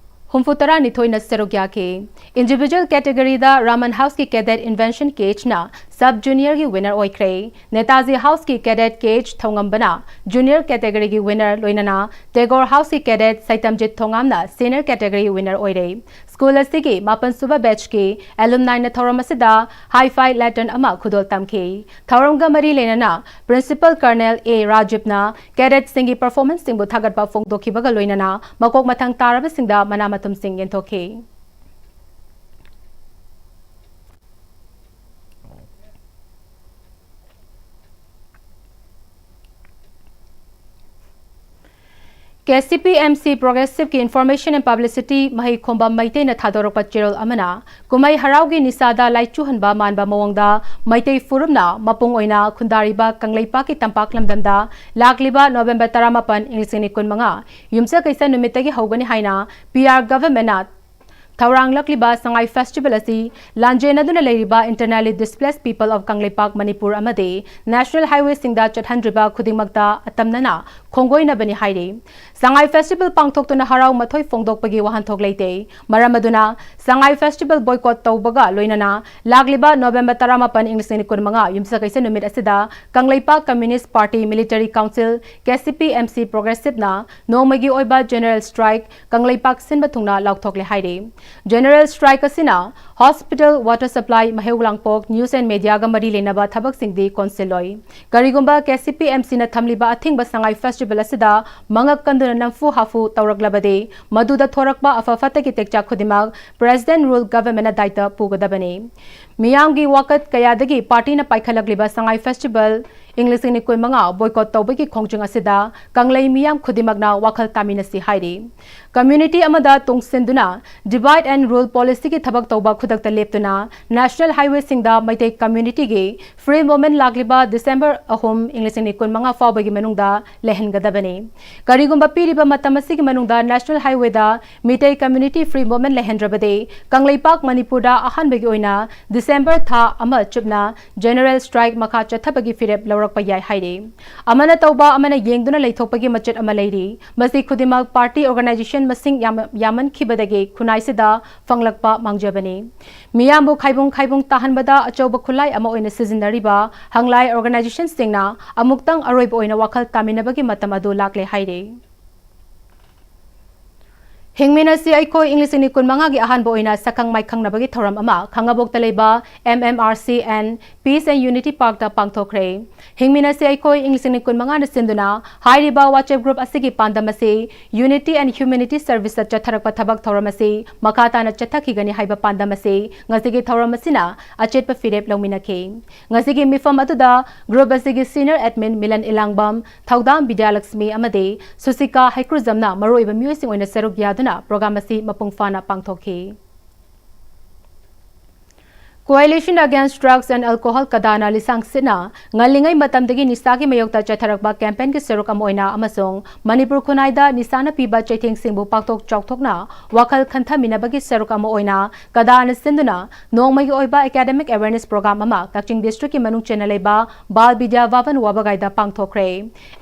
ꯍꯨꯝꯐꯨꯇꯔꯥꯅꯤꯊꯣꯏꯅ ꯁꯔꯨꯛ ꯌꯥꯈꯤ꯫ Individual category ꯗ ꯔꯥꯃꯟ House ꯀꯤ cadet Invention ꯀꯦ ꯑꯩꯆ ꯅ sub junior ꯒꯤ winner ꯑꯣꯏꯈ꯭ꯔꯦ꯫ ꯅꯦꯇꯥꯖꯤ House ꯀꯤ cadet ꯀꯦ ꯑꯩꯆ ꯊꯧꯉꯝꯕꯅ junior category ꯒꯤ winner, ꯂꯣꯏꯅꯅ Tagore House ꯀꯤ cadet ꯁꯩꯇꯝꯖꯤꯠ ꯊꯣꯉꯥꯝꯅ senior category winner ꯑꯣꯏꯔꯦ꯫ School ꯑꯁꯤꯒꯤ ꯃꯥꯄꯟ ꯁꯨꯕ batch ꯀꯤ alumni ꯅ ꯊꯧꯔꯝ ꯑꯁꯤꯗ hi-fi lantern ꯑꯃ ꯈꯨꯗꯣꯜ ꯇꯝꯈꯤ꯫ ꯊꯧꯔꯝꯒ ꯃꯔꯤ ꯂꯩꯅꯅ Principal Colonel ꯑꯦ ꯔꯥꯖꯤꯕꯅ cadet ꯁꯤꯡꯒꯤ performance ꯁꯤꯡꯕꯨ ꯊꯥꯒꯠꯄ ꯐꯣꯡꯗꯣꯛꯈꯤꯕꯒ ꯂꯣꯏꯅꯅ ꯃꯀꯣꯛ ꯃꯊꯪ ꯇꯥꯔꯕꯁꯤꯡꯗ ꯃꯅꯥ ꯃꯊꯨꯝꯁꯤꯡ ꯌꯦꯟꯊꯣꯛꯈꯤ꯫ K C P M C Progressive ꯀꯤ Information and Publicity ꯃꯍꯩ ꯈꯣꯝꯕ ꯃꯩꯇꯩꯅ ꯊꯥꯗꯣꯔꯛꯄ ꯆꯦꯔꯣꯜ ꯑꯃꯅ ꯀꯨꯝꯍꯩ ꯍꯔꯥꯎꯒꯤ ꯅꯤꯁꯥꯗ ꯂꯥꯏꯆꯨꯍꯟꯕ ꯃꯥꯟꯕ ꯃꯑꯣꯡꯗ ꯃꯩꯇꯩ ꯐꯨꯔꯨꯞꯅ ꯃꯄꯨꯡ ꯑꯣꯏꯅ ꯈꯨꯟꯗꯥꯔꯤꯕ ꯀꯪꯂꯩꯄꯥꯛꯀꯤ ꯇꯝꯄꯥꯛ ꯂꯝꯗꯝꯗ ꯂꯥꯛꯂꯤꯕ ꯅꯣꯕꯦꯝꯕꯔ ꯇꯔꯥꯃꯥꯄꯟ, ꯏꯪ ꯂꯤꯁꯤꯡ ꯑꯅꯤ ꯀꯨꯟꯃꯉꯥ ꯌꯨꯝꯁꯀꯩꯁ ꯅꯨꯃꯤꯠꯇꯒꯤ ꯍꯧꯒꯅꯤ ꯍꯥꯏꯅ P R Government ꯅ ꯊꯧꯔꯥꯡꯂꯛꯂꯤꯕ ꯁꯉꯥꯏ Festival ꯑꯁꯤ ꯂꯥꯟꯖꯦꯟꯅꯗꯨꯅ ꯂꯩꯔꯤꯕ Internally Displaced People of Kangleipak Manipur ꯑꯃꯗꯤ National Highway ꯁꯤꯡꯗ ꯆꯠꯍꯟꯗ꯭ꯔꯤꯕ ꯈꯨꯗꯤꯡꯃꯛꯇ ꯑꯇꯝꯅꯅ ꯈꯣꯡꯒꯣꯏꯅꯕꯅꯤ ꯍꯥꯏꯔꯤ꯫ ꯁꯉꯥꯏ Festival ꯄꯥꯡꯊꯣꯛꯇꯨꯅ ꯍꯔꯥꯎ ꯃꯊꯣꯏ ꯐꯣꯡꯗꯣꯛꯄꯒꯤ ꯋꯥꯍꯟꯊꯣꯛ ꯂꯩꯇꯦ꯫ ꯃꯔꯝ ꯑꯗꯨꯅ ꯁꯉꯥꯏ Festival boycott ꯇꯧꯕꯒ ꯂꯣꯏꯅꯅ ꯂꯥꯛꯂꯤꯕ ꯅꯣꯕꯦꯝꯕꯔ ꯇꯔꯥꯃꯥꯄꯟ, ꯏꯪ ꯂꯤꯁꯤꯡ ꯑꯅꯤ ꯀꯨꯟꯃꯉꯥ ꯌꯨꯝꯁꯀꯩꯁ ꯅꯨꯃꯤꯠ ꯑꯁꯤꯗ Kangleipak Communist Party Military Council, K C P M C Progressive ꯅ ꯅꯣꯡꯃꯒꯤ ꯑꯣꯏꯕ General Strike ꯀꯪꯂꯩꯄꯥꯛ ꯁꯤꯟꯕ ꯊꯨꯡꯅ ꯂꯥꯎꯊꯣꯛꯂꯦ ꯍꯥꯏꯔꯤ꯫ General Strike ꯑꯁꯤꯅ hospital, water supply, ꯃꯍꯩ ꯂꯥꯡꯄꯣꯛ, news and media ꯒ ꯃꯔꯤ ꯂꯩꯅꯕ ꯊꯕꯛꯁꯤꯡꯗꯤ ꯀꯣꯟꯁꯤꯜꯂꯣꯏ꯫ ꯀꯔꯤꯒꯨꯝꯕ K C P M C ꯅ ꯊꯝꯂꯤꯕ ꯑꯊꯤꯡꯕ ꯁꯉꯥꯏ Festival ꯑꯁꯤꯗ ꯃꯉꯛ ꯀꯟꯗꯨꯅ ꯅꯝꯐꯨ ꯍꯥꯐꯨ ꯇꯧꯔꯛꯂꯕꯗꯤ ꯃꯗꯨꯗ ꯊꯣꯔꯛꯄ ꯑꯐ ꯐꯠꯇꯒꯤ ꯇꯦꯛꯆꯥꯛ ꯈꯨꯗꯤꯡꯃꯛ President Rule Government ꯅ ꯗꯥꯏꯇ ꯄꯨꯒꯗꯕꯅꯤ꯫ ꯃꯤꯌꯥꯝꯒꯤ ꯋꯥꯀꯠ ꯀꯌꯥꯗꯒꯤ party ꯅ ꯄꯥꯏꯈꯠꯂꯛꯂꯤꯕ ꯁꯉꯥꯏ Festival ꯏꯪ ꯂꯤꯁꯤꯡ ꯑꯅꯤ ꯀꯨꯟꯃꯉꯥ boycott ꯇꯧꯕꯒꯤ ꯈꯣꯡꯖꯪ ꯑꯁꯤꯗ ꯀꯪꯂꯩ ꯃꯤꯌꯥꯝ ꯈꯨꯗꯤꯡꯃꯛꯅ ꯋꯥꯈꯜ ꯇꯥꯃꯤꯟꯅꯁꯤ ꯍꯥꯏꯔꯤ꯫ Community ꯑꯃꯗ ꯇꯨꯡꯁꯤꯟꯗꯨꯅ divide and rule policy ꯒꯤ ꯊꯕꯛ ꯇꯧꯕ ꯈꯨꯗꯛꯇ ꯂꯦꯞꯇꯨꯅ National Highway ꯁꯤꯡꯗ ꯃꯩꯇꯩ community ꯒꯤ free movement ꯂꯥꯛꯂꯤꯕ ꯗꯤꯁꯦꯝꯕꯔ ꯑꯍꯨꯝ, ꯏꯪ ꯂꯤꯁꯤꯡ ꯑꯅꯤ ꯀꯨꯟꯃꯉꯥ ꯐꯥꯎꯕꯒꯤ ꯃꯅꯨꯡꯗ ꯂꯩꯍꯟꯒꯗꯕꯅꯤ꯫ ꯀꯔꯤꯒꯨꯝꯕ ꯄꯤꯔꯤꯕ ꯃꯇꯝ ꯑꯁꯤꯒꯤ ꯃꯅꯨꯡꯗ National Highway ꯗ Meitei community free movement ꯂꯩꯍꯟꯗ꯭ꯔꯕꯗꯤ Kangleipak ꯃꯅꯤꯄꯨꯔꯗ ꯑꯍꯥꯟꯕꯒꯤ ꯑꯣꯏꯅ ꯗꯤꯁꯦꯝꯕꯔ ꯊꯥ ꯑꯃ ꯆꯨꯞꯅ General Strike ꯃꯈꯥ ꯆꯠꯊꯕꯒꯤ ꯐꯤꯔꯦꯞ ꯂꯧꯔꯛꯄ ꯌꯥꯏ ꯍꯥꯏꯔꯤ꯫ ꯑꯃꯅ ꯇꯧꯕ ꯑꯃꯅ ꯌꯦꯡꯗꯨꯅ ꯂꯩꯊꯣꯛꯄꯒꯤ ꯃꯆꯦꯠ ꯑꯃ ꯂꯩꯔꯤ꯫ ꯃꯁꯤ ꯈꯨꯗꯤꯡꯃꯛ party organization ꯃꯁꯤꯡ ꯌꯥꯝ-, ꯌꯥꯝꯃꯟꯈꯤꯕꯗꯒꯤ ꯈꯨꯟꯅꯥꯏꯁꯤꯗ ꯐꯪꯂꯛꯄ ꯃꯥꯡꯖꯕꯅꯤ꯫ ꯃꯤꯌꯥꯝꯕꯨ ꯈꯥꯏꯕꯨꯡ ꯈꯥꯏꯕꯨꯡ ꯇꯥꯍꯟꯕꯗ ꯑꯆꯧꯕ ꯈꯨꯠꯂꯥꯏ ꯑꯃ ꯑꯣꯏꯅ ꯁꯤꯖꯤꯟꯅꯔꯤꯕ ꯍꯪꯂꯥꯏ organization ꯁꯤꯡꯅ ꯑꯃꯨꯛꯇꯪ ꯑꯔꯣꯏꯕ ꯑꯣꯏꯅ ꯋꯥꯈꯜ ꯇꯥꯃꯤꯟꯅꯕꯒꯤ ꯃꯇꯝ ꯑꯗꯨ ꯂꯥꯛꯂꯦ ꯍꯥꯏꯔꯤ꯫ ꯍꯤꯡꯃꯤꯟꯅꯁꯤ ꯑꯩꯈꯣꯏ ꯏꯪ ꯂꯤꯁꯤꯡ ꯑꯅꯤ ꯀꯨꯟꯃꯉꯥꯒꯤ ꯑꯍꯥꯟꯕ ꯑꯣꯏꯅ ꯁꯛꯈꯪ ꯃꯥꯏꯈꯪꯅꯕꯒꯤ ꯊꯧꯔꯝ ꯑꯃ ꯈꯥꯡꯉꯕꯣꯛꯇ ꯂꯩꯕ M M R C and Peace and Unity Parkꯇ ꯄꯥꯡꯊꯣꯛꯈ꯭ꯔꯦ꯫ ꯍꯤꯡꯃꯤꯟꯅꯁꯤ ꯑꯩꯈꯣꯏ ꯏꯪ ꯂꯤꯁꯤꯡ ꯑꯅꯤ ꯀꯨꯟꯃꯉꯥꯅ ꯁꯤꯟꯗꯨꯅ ꯍꯥꯏꯔꯤꯕ WhatsApp group ꯑꯁꯤꯒꯤ ꯄꯥꯟꯗꯝ ꯑꯁꯤ Unity and Humanity Serviceꯇ ꯆꯠꯊꯔꯛꯄ ꯊꯕꯛ ꯊꯧꯔꯝ ꯑꯁꯤ ꯃꯈꯥ ꯇꯥꯅ ꯆꯠꯊꯈꯤꯒꯅꯤ ꯍꯥꯏꯕ ꯄꯥꯟꯗꯝ ꯑꯁꯤ ꯉꯁꯤꯒꯤ ꯊꯧꯔꯝ ꯑꯁꯤꯅ ꯑꯆꯦꯠꯄ ꯐꯤꯔꯦꯞ ꯂꯧꯃꯤꯟꯅꯈꯤ꯫ ꯉꯁꯤꯒꯤ ꯃꯤꯐꯝ ꯑꯗꯨꯗ group ꯑꯁꯤꯒꯤ senior admin ꯃꯤꯂꯟ ꯏꯂꯥꯡꯕꯝ, ꯊꯧꯗꯥꯝ ꯕꯤꯗ꯭ꯌꯥꯂꯛꯁꯃꯤ ꯑꯃꯗꯤ ꯁꯨꯁꯤꯀꯥ ꯍꯩꯀ꯭ꯔꯨꯖꯝꯅ ꯃꯔꯨꯑꯣꯏꯕ ꯃꯤꯑꯣꯏꯁꯤꯡ ꯑꯣꯏꯅ ꯁꯔꯨꯛ ꯌꯥꯗꯨꯅ program ꯑꯁꯤ ꯃꯄꯨꯡ ꯐꯥꯅ ꯄꯥꯡꯊꯣꯛꯈꯤ꯫ Coalition Against Drugs and Alcohol, ꯀꯗꯥꯅ ꯂꯤꯁꯥꯡ ꯁꯤꯠꯅ ꯉꯜꯂꯤꯉꯩ ꯃꯇꯝꯗꯒꯤ ꯅꯤꯁꯥꯒꯤ ꯃꯥꯌꯣꯛꯇ ꯆꯠꯊꯔꯛꯄ campaignꯒꯤ ꯁꯔꯨꯛ ꯑꯃ ꯑꯣꯏꯅ ꯑꯃꯁꯨꯡ ꯃꯅꯤꯄꯨꯔ ꯈꯨꯟꯅꯥꯏꯗ ꯅꯤꯁꯥꯅ ꯄꯤꯕ ꯆꯩꯊꯦꯡꯁꯤꯡꯕꯨ ꯄꯥꯛꯊꯣꯛ ꯆꯥꯎꯊꯣꯛꯅ ꯋꯥꯈꯜ ꯈꯟꯊꯃꯤꯟꯅꯕꯒꯤ ꯁꯔꯨꯛ ꯑꯃ ꯑꯣꯏꯅ ꯀꯗꯥꯅ ꯁꯤꯟꯗꯨꯅ ꯅꯣꯡꯃꯒꯤ ꯑꯣꯏꯕ academic awareness program ꯑꯃ ꯀꯛꯆꯤꯡ districtꯀꯤ ꯃꯅꯨꯡ ꯆꯟꯅ ꯂꯩꯕ ꯕꯥꯜ ꯕꯤꯗ꯭ꯌꯥ ꯚꯕꯟ ꯋꯥꯕꯒꯥꯏꯗ ꯄꯥꯡꯊꯣꯛꯈ꯭ꯔꯦ꯫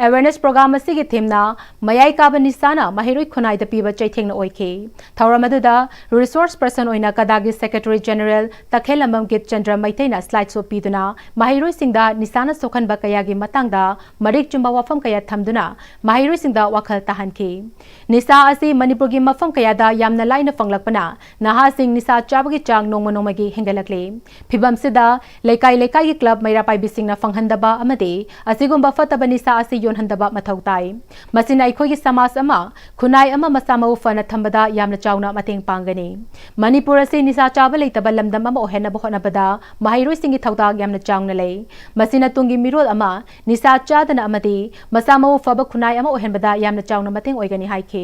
Awareness program ꯑꯁꯤꯒꯤ themeꯅ ꯃꯌꯥꯏ ꯀꯥꯕ ꯅꯤꯁꯥꯅ ꯃꯍꯩꯔꯣꯏ ꯈꯨꯟꯅꯥꯏꯗ ꯄꯤꯕ ꯆꯩꯊꯦꯡꯅ ꯑꯣꯏꯈꯤ꯫ ꯊꯧꯔꯝ ꯑꯗꯨꯗ resource person ꯑꯣꯏꯅ ꯀꯗꯥꯒꯤ Secretary General ꯇꯈꯦꯜꯂꯝꯕꯝ ꯒꯤꯞꯆꯟꯗ꯭ꯔ ꯃꯩꯇꯩꯅ slide show ꯄꯤꯗꯨꯅ ꯃꯍꯩꯔꯣꯏꯁꯤꯡꯗ ꯅꯤꯁꯥꯅ ꯁꯣꯛꯍꯟꯕ ꯀꯌꯥꯒꯤ ꯃꯇꯥꯡꯗ ꯃꯔꯤꯛ ꯆꯨꯝꯕ ꯋꯥꯐꯝ ꯀꯌꯥ ꯊꯝꯗꯨꯅ ꯃꯍꯩꯔꯣꯏꯁꯤꯡꯗ ꯋꯥꯈꯜ ꯇꯥꯍꯟꯈꯤ꯫ ꯅꯤꯁꯥ ꯑꯁꯤ ꯃꯅꯤꯄꯨꯔꯒꯤ ꯃꯐꯝ ꯀꯌꯥꯗ ꯌꯥꯝꯅ ꯂꯥꯏꯅ ꯐꯪꯂꯛꯄꯅ ꯅꯍꯥꯁꯤꯡ ꯅꯤꯁꯥ ꯆꯥꯕꯒꯤ ꯆꯥꯡ ꯅꯣꯡꯃ ꯅꯣꯡꯃꯒꯤ ꯍꯦꯟꯒꯠꯂꯛꯂꯤ꯫ ꯐꯤꯚꯝꯁꯤꯗ ꯂꯩꯀꯥꯏ ꯂꯩꯀꯥꯏꯒꯤ club ꯃꯩꯔꯥ ꯄꯥꯏꯕꯤꯁꯤꯡꯅ ꯐꯪꯍꯟꯗꯕ ꯑꯃꯗꯤ ꯑꯁꯤꯒꯨꯝꯕ ꯐꯠꯇꯕ ꯅꯤꯁꯥ ꯑꯁꯤ ꯌꯣꯟꯍꯟꯗꯕ ꯃꯊꯧ ꯇꯥꯏ꯫ ꯃꯁꯤꯅ ꯑꯩꯈꯣꯏꯒꯤ ꯁꯃꯥꯖ ꯑꯃ, ꯈꯨꯟꯅꯥꯏ ꯑꯃ ꯃꯁꯥ ꯃꯎ ꯐꯅ ꯊꯝꯕꯗ ꯌꯥꯝꯅ ꯆꯥꯎꯅ ꯃꯇꯦꯡ ꯄꯥꯡꯒꯅꯤ꯫ ꯃꯅꯤꯄꯨꯔ ꯑꯁꯤ ꯅꯤꯁꯥ ꯆꯥꯕ ꯂꯩꯇꯕ ꯂꯝꯗꯝ ꯑꯃ ꯑꯣꯏꯍꯟꯅꯕ ꯍꯣꯠꯅꯕꯗ ꯃꯍꯩꯔꯣꯏꯁꯤꯡꯒꯤ ꯊꯧꯗꯥꯡ ꯌꯥꯝꯅ ꯆꯥꯎꯅ ꯂꯩ꯫ ꯃꯁꯤꯅ ꯇꯨꯡꯒꯤ ꯃꯤꯔꯣꯜ ꯑꯃ ꯅꯤꯁꯥ ꯆꯥꯗꯅ ꯑꯃꯗꯤ ꯃꯁꯥ ꯃꯎ ꯐꯕ ꯈꯨꯟꯅꯥꯏ ꯑꯃ ꯑꯣꯏꯍꯟꯕꯗ ꯌꯥꯝꯅ ꯆꯥꯎꯅ ꯃꯇꯦꯡ ꯑꯣꯏꯒꯅꯤ ꯍꯥꯏꯈꯤ꯫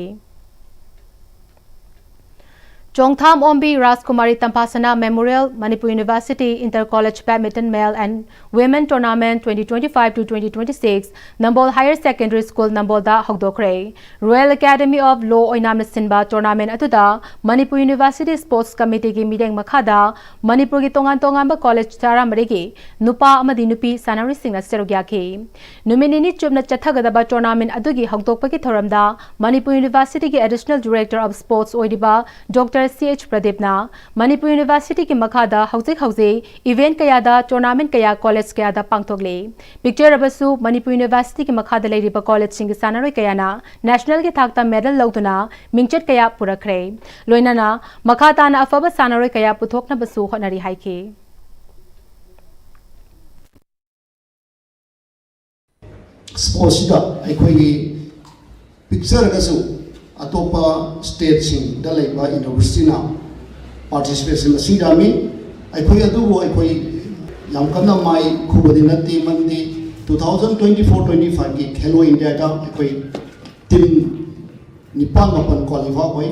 ꯆꯣꯡꯊꯥꯝ ꯑꯣꯝꯕꯤ ꯔꯥꯖꯀꯨꯃꯥꯔꯤ ꯇꯝꯐꯥꯁꯅꯥ Memorial, Manipur University Inter College Badminton Male and Women Tournament twenty twenty-five to twenty twenty-six, Nambol Higher Secondary School ꯅꯝꯕꯣꯜꯗ ꯍꯧꯗꯣꯛꯈ꯭ꯔꯦ꯫ Royal Academy of Law ꯑꯣꯏꯅꯥꯝꯅ ꯁꯤꯟꯕ tournament ꯑꯗꯨꯗ Manipur University Sports Committeeꯒꯤ ꯃꯤꯠꯌꯦꯡ ꯃꯈꯥꯗ ꯃꯅꯤꯄꯨꯔꯒꯤ ꯇꯣꯉꯥꯟ ꯇꯣꯉꯥꯟꯕ college ꯇꯔꯥꯃꯔꯤꯒꯤ ꯅꯨꯄꯥ ꯑꯃꯗꯤ ꯅꯨꯄꯤ ꯁꯥꯟꯅꯔꯣꯏꯁꯤꯡꯅ ꯁꯔꯨꯛ ꯌꯥꯈꯤ꯫ ꯅꯨꯃꯤꯠ ꯅꯤꯅꯤ ꯆꯨꯞꯅ ꯆꯠꯊꯒꯗꯕ tournament ꯑꯗꯨꯒꯤ ꯍꯧꯗꯣꯛꯄꯒꯤ ꯊꯧꯔꯝꯗ Manipur Universityꯒꯤ Additional Director of Sports ꯑꯣꯏꯔꯤꯕ Doctor ꯁꯤ ꯑꯩꯆ ꯄ꯭ꯔꯗꯤꯞꯅ ꯃꯅꯤꯄꯨꯔ ꯌꯨꯅꯤꯚꯔꯁꯤꯇꯤꯒꯤ ꯃꯈꯥꯗ ꯍꯧꯖꯤꯛ ꯍꯧꯖꯤꯛ ꯏꯚꯦꯟꯠ ꯀꯌꯥꯗ, ꯇꯣꯔꯅꯥꯃꯦꯟꯠ ꯀꯌꯥ ꯀꯣꯂꯦꯖ ꯀꯌꯥꯗ ꯄꯥꯡꯊꯣꯛꯂꯤ꯫ ꯄꯤꯛꯆꯔꯕꯁꯨ ꯃꯅꯤꯄꯨꯔ ꯌꯨꯅꯤꯚꯔꯁꯤꯇꯤꯒꯤ ꯃꯈꯥꯗ ꯂꯩꯔꯤꯕ ꯀꯣꯂꯦꯖꯁꯤꯡꯒꯤ ꯁꯥꯟꯅꯔꯣꯏ ꯀꯌꯥꯅ ꯅꯦꯁꯅꯦꯜꯒꯤ ꯊꯥꯛꯇ ꯃꯦꯗꯜ ꯂꯧꯗꯨꯅ ꯃꯤꯡꯆꯠ ꯀꯌꯥ ꯄꯨꯔꯛꯈ꯭ꯔꯦ꯫ ꯂꯣꯏꯅꯅ ꯃꯈꯥ ꯇꯥꯅ ꯑꯐꯕ ꯁꯥꯟꯅꯔꯣꯏ ꯀꯌꯥ ꯄꯨꯊꯣꯛꯅꯕꯁꯨ ꯍꯣꯠꯅꯔꯤ ꯍꯥꯏꯈꯤ꯫ ꯁ꯭ꯄꯣꯔꯠꯁꯤꯗ ꯑꯩꯈꯣꯏꯒꯤ ꯄꯤꯛꯆꯔꯒꯁꯨ ꯑꯇꯣꯞꯄ ꯁ꯭ꯇꯦꯠꯁꯤꯡꯗ ꯂꯩꯕ ꯌꯨꯅꯤꯚꯔꯁꯤꯇꯤꯅ ꯄꯥꯔꯇꯤꯁꯤꯄꯦꯁꯟ ꯃꯁꯤꯡ ꯌꯥꯝꯃꯤ꯫ ꯑꯩꯈꯣꯏ ꯑꯗꯨꯕꯨ ꯑꯩꯈꯣꯏ ꯌꯥꯝ ꯀꯟꯅ ꯃꯥꯏ ꯈꯨꯕꯗꯤ ꯅꯠꯇꯦ, ꯃꯔꯝꯗꯤ two thousand twenty four twenty ꯐꯥꯏꯚꯀꯤ ꯈꯦꯂꯣ ꯏꯟꯗꯤꯌꯥꯗ ꯑꯩꯈꯣꯏ ꯇꯤꯝ ꯅꯤꯄꯥꯟ ꯃꯥꯄꯟ ꯀ꯭ꯋꯥꯂꯤꯐꯥꯏ ꯑꯣꯏ꯫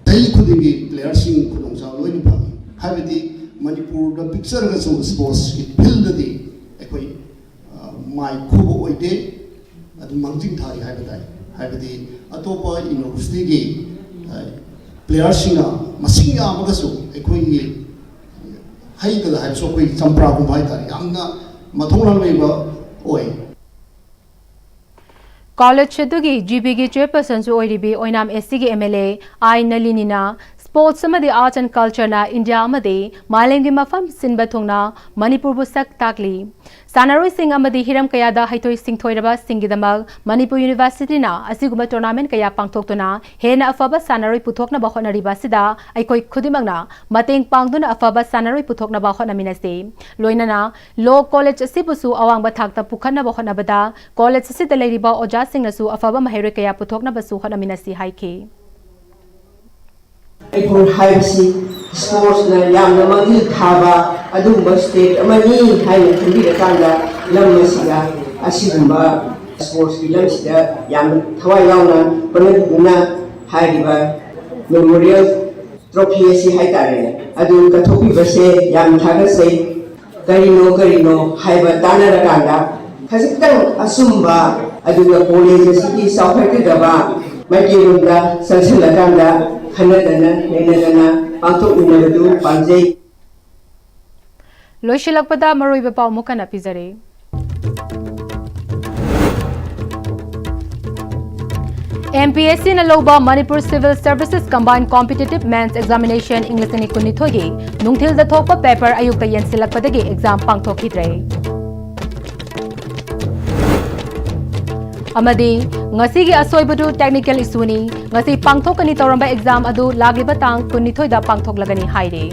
ꯆꯍꯤ ꯈꯨꯗꯤꯡꯒꯤ ꯄ꯭ꯂꯦꯌꯔꯁꯤꯡ ꯈꯨꯗꯣꯡꯆꯥꯕ ꯂꯣꯏꯅ ꯐꯪꯏ꯫ ꯍꯥꯏꯕꯗꯤ ꯃꯅꯤꯄꯨꯔꯗ ꯄꯤꯛꯆꯔꯒꯁꯨ ꯁ꯭ꯄꯣꯔꯠꯁꯀꯤ ꯐꯤꯜꯗꯗꯤ ꯑꯩꯈꯣꯏ, ꯑ, ꯃꯥꯏ ꯈꯨꯕ ꯑꯣꯏꯗꯦ, ꯑꯗꯨꯝ ꯃꯥꯡꯖꯤꯜ ꯊꯥꯔꯤ ꯍꯥꯏꯕ ꯇꯥꯏ꯫ ꯍꯥꯏꯕꯗꯤ ꯑꯇꯣꯞꯄ ꯌꯨꯅꯤꯚꯔꯁꯤꯇꯤꯒꯤ, ꯑ, ꯄ꯭ꯂꯦꯌꯔꯁꯤꯡꯅ ꯃꯁꯤꯡ ꯌꯥꯝꯃꯒꯁꯨ ꯑꯩꯈꯣꯏꯒꯤ ꯍꯩꯇꯗ ꯍꯥꯏꯔꯁꯨ ꯑꯩꯈꯣꯏ ꯆꯝꯄ꯭ꯔꯥꯒꯨꯝꯕ ꯍꯥꯏꯇꯥꯔꯦ, ꯌꯥꯝꯅ ꯃꯊꯧꯅꯥ ꯂꯩꯕ ꯑꯣꯏ꯫ ꯀꯣꯂꯦꯖ ꯑꯗꯨꯒꯤ ꯖꯤ ꯕꯤꯒꯤ ꯆꯤꯌꯔꯄꯔꯁꯟꯁꯨ ꯑꯣꯏꯔꯤꯕꯤ ꯑꯣꯏꯅꯥꯝ ꯑꯦꯁ ꯁꯤꯒꯤ ꯑꯦꯝ ꯑꯦꯜ ꯑꯦ ꯑꯥꯏ ꯅꯂꯤꯅꯤꯅ ꯁ꯭ꯄꯣꯔꯠꯁ ꯑꯃꯗꯤ ꯑꯥꯔꯠꯁ ꯑꯦꯟ ꯀꯜꯆꯔꯅ ꯏꯟꯗꯤꯌꯥ ꯑꯃꯗꯤ ꯃꯥꯂꯦꯝꯒꯤ ꯃꯐꯝ ꯁꯤꯟꯕ ꯊꯨꯡꯅ ꯃꯅꯤꯄꯨꯔꯕꯨ ꯁꯛ ꯇꯥꯛꯂꯤ꯫ ꯁꯥꯟꯅꯔꯣꯏꯁꯤꯡ ꯑꯃꯗꯤ ꯍꯤꯔꯝ ꯀꯌꯥꯗ ꯍꯩꯊꯣꯏ ꯁꯤꯡꯊꯣꯏꯔꯕꯁꯤꯡꯒꯤꯗꯃꯛ ꯃꯅꯤꯄꯨꯔ ꯌꯨꯅꯤꯚꯔꯁꯤꯇꯤꯅ ꯑꯁꯤꯒꯨꯝꯕ ꯇꯣꯔꯅꯥꯃꯦꯟꯠ ꯀꯌꯥ ꯄꯥꯡꯊꯣꯛꯇꯨꯅ ꯍꯦꯟꯅ ꯑꯐꯕ ꯁꯥꯟꯅꯔꯣꯏ ꯄꯨꯊꯣꯛꯅꯕ ꯍꯣꯠꯅꯔꯤꯕ ꯑꯁꯤꯗ ꯑꯩꯈꯣꯏ ꯈꯨꯗꯤꯡꯃꯛꯅ ꯃꯇꯦꯡ ꯄꯥꯡꯗꯨꯅ ꯑꯐꯕ ꯁꯥꯟꯅꯔꯣꯏ ꯄꯨꯊꯣꯛꯅꯕ ꯍꯣꯠꯅꯃꯤꯟꯅꯁꯤ꯫ ꯂꯣꯏꯅꯅ ꯂꯣ ꯀꯣꯂꯦꯖ ꯑꯁꯤꯕꯨꯁꯨ ꯑꯋꯥꯡꯕ ꯊꯥꯛꯇ ꯄꯨꯈꯠꯅꯕ ꯍꯣꯠꯅꯕꯗ ꯀꯣꯂꯦꯖ ꯑꯁꯤꯗ ꯂꯩꯔꯤꯕ ꯑꯣꯖꯥꯁꯤꯡꯅꯁꯨ ꯑꯐꯕ ꯃꯍꯩꯔꯣꯏ ꯀꯌꯥ ꯄꯨꯊꯣꯛꯅꯕꯁꯨ ꯍꯣꯠꯅꯃꯤꯟꯅꯁꯤ ꯍꯥꯏꯈꯤ꯫ ꯃꯅꯤꯄꯨꯔ ꯍꯥꯏꯕꯁꯤ ꯁ꯭ꯄꯣꯔꯠꯁꯅ ꯌꯥꯝꯅ ꯃꯥꯡꯖꯤꯜ ꯊꯥꯕ ꯑꯗꯨꯒꯨꯝꯕ ꯁ꯭ꯇꯦꯠ ꯑꯃꯅꯤ ꯍꯥꯏꯅ ꯈꯟꯕꯤꯔꯀꯥꯟꯗ ꯂꯝ ꯑꯁꯤꯗ ꯑꯁꯤꯒꯨꯝꯕ ꯁ꯭ꯄꯣꯔꯠꯁꯀꯤ ꯂꯝꯁꯤꯗ ꯌꯥꯝꯅ ꯊꯋꯥꯏ ꯌꯥꯎꯅ ꯍꯣꯠꯅꯕꯤꯗꯨꯅ ꯍꯥꯏꯔꯤꯕ ꯃꯦꯃꯣꯔꯤꯌꯦꯜ ꯇ꯭ꯔꯣꯐꯤ ꯑꯁꯤ ꯍꯥꯏꯇꯥꯔꯦꯅꯦ, ꯑꯗꯨ ꯀꯠꯊꯣꯛꯄꯤꯕꯁꯦ ꯌꯥꯝꯅ ꯊꯥꯒꯠꯆꯩ꯫ ꯀꯔꯤꯅꯣ ꯀꯔꯤꯅꯣ ꯍꯥꯏꯕ ꯇꯥꯟꯅꯔꯀꯥꯟꯗ ꯈꯖꯤꯛꯇꯪ ꯑꯆꯨꯝꯕ ꯑꯗꯨꯒ ꯀꯣꯂꯦꯖ ꯑꯁꯤꯒꯤ ꯆꯥꯎꯈꯠꯀꯗꯕ ꯃꯥꯏꯀꯩꯔꯣꯝꯗ ꯆꯪꯁꯤꯜꯂꯀꯥꯟꯗ ꯈꯟꯅꯗꯅ ꯅꯩꯅꯗꯅ ꯄꯥꯡꯊꯣꯛꯃꯤꯟꯅꯕꯗꯨ ꯄꯥꯝꯖꯩ꯫ ꯂꯣꯏꯁꯤꯜꯂꯛꯄꯗ ꯃꯔꯨꯑꯣꯏꯕ ꯄꯥꯎ ꯑꯃꯨꯛ ꯍꯟꯅ ꯄꯤꯖꯔꯤ꯫ MPSCꯅ ꯂꯧꯕ Manipur Civil Services Combined Competitive Mains Examination ꯏꯪ ꯂꯤꯁꯤꯡ ꯑꯅꯤ ꯀꯨꯟꯅꯤꯊꯣꯏꯒꯤ ꯅꯨꯡꯊꯤꯜꯗ ꯊꯣꯛꯄ paper ꯑꯌꯨꯛꯇ ꯌꯦꯟꯁꯤꯜꯂꯛꯄꯗꯒꯤ exam ꯄꯥꯡꯊꯣꯛꯈꯤꯗ꯭ꯔꯦ꯫ ꯑꯃꯗꯤ ꯉꯁꯤꯒꯤ ꯑꯁꯣꯏꯕꯗꯨ technical issueꯅꯤ, ꯉꯁꯤ ꯄꯥꯡꯊꯣꯛꯀꯅꯤ ꯇꯧꯔꯝꯕ exam ꯑꯗꯨ ꯂꯥꯛꯂꯤꯕ ꯇꯥꯡ ꯀꯨꯟꯅꯤꯊꯣꯏꯗ ꯄꯥꯡꯊꯣꯛꯂꯒꯅꯤ ꯍꯥꯏꯔꯤ꯫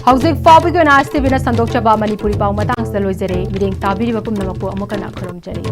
ꯍꯧꯖꯤꯛ ꯐꯥꯎꯕꯒꯤ ꯑꯣꯏꯅ ꯁꯤꯕꯤꯅ ꯁꯟꯗꯣꯛꯆꯕ ꯃꯅꯤꯄꯨꯔꯤ ꯄꯥꯎ ꯃꯇꯥꯡꯁꯤꯗ ꯂꯣꯏꯖꯔꯦ꯫ ꯃꯤꯠꯌꯦꯡ ꯇꯥꯕꯤꯔꯤꯕ ꯄꯨꯝꯅꯃꯛꯄꯨ ꯑꯃꯨꯛ ꯍꯟꯅ ꯈꯨꯔꯨꯝꯖꯔꯤ꯫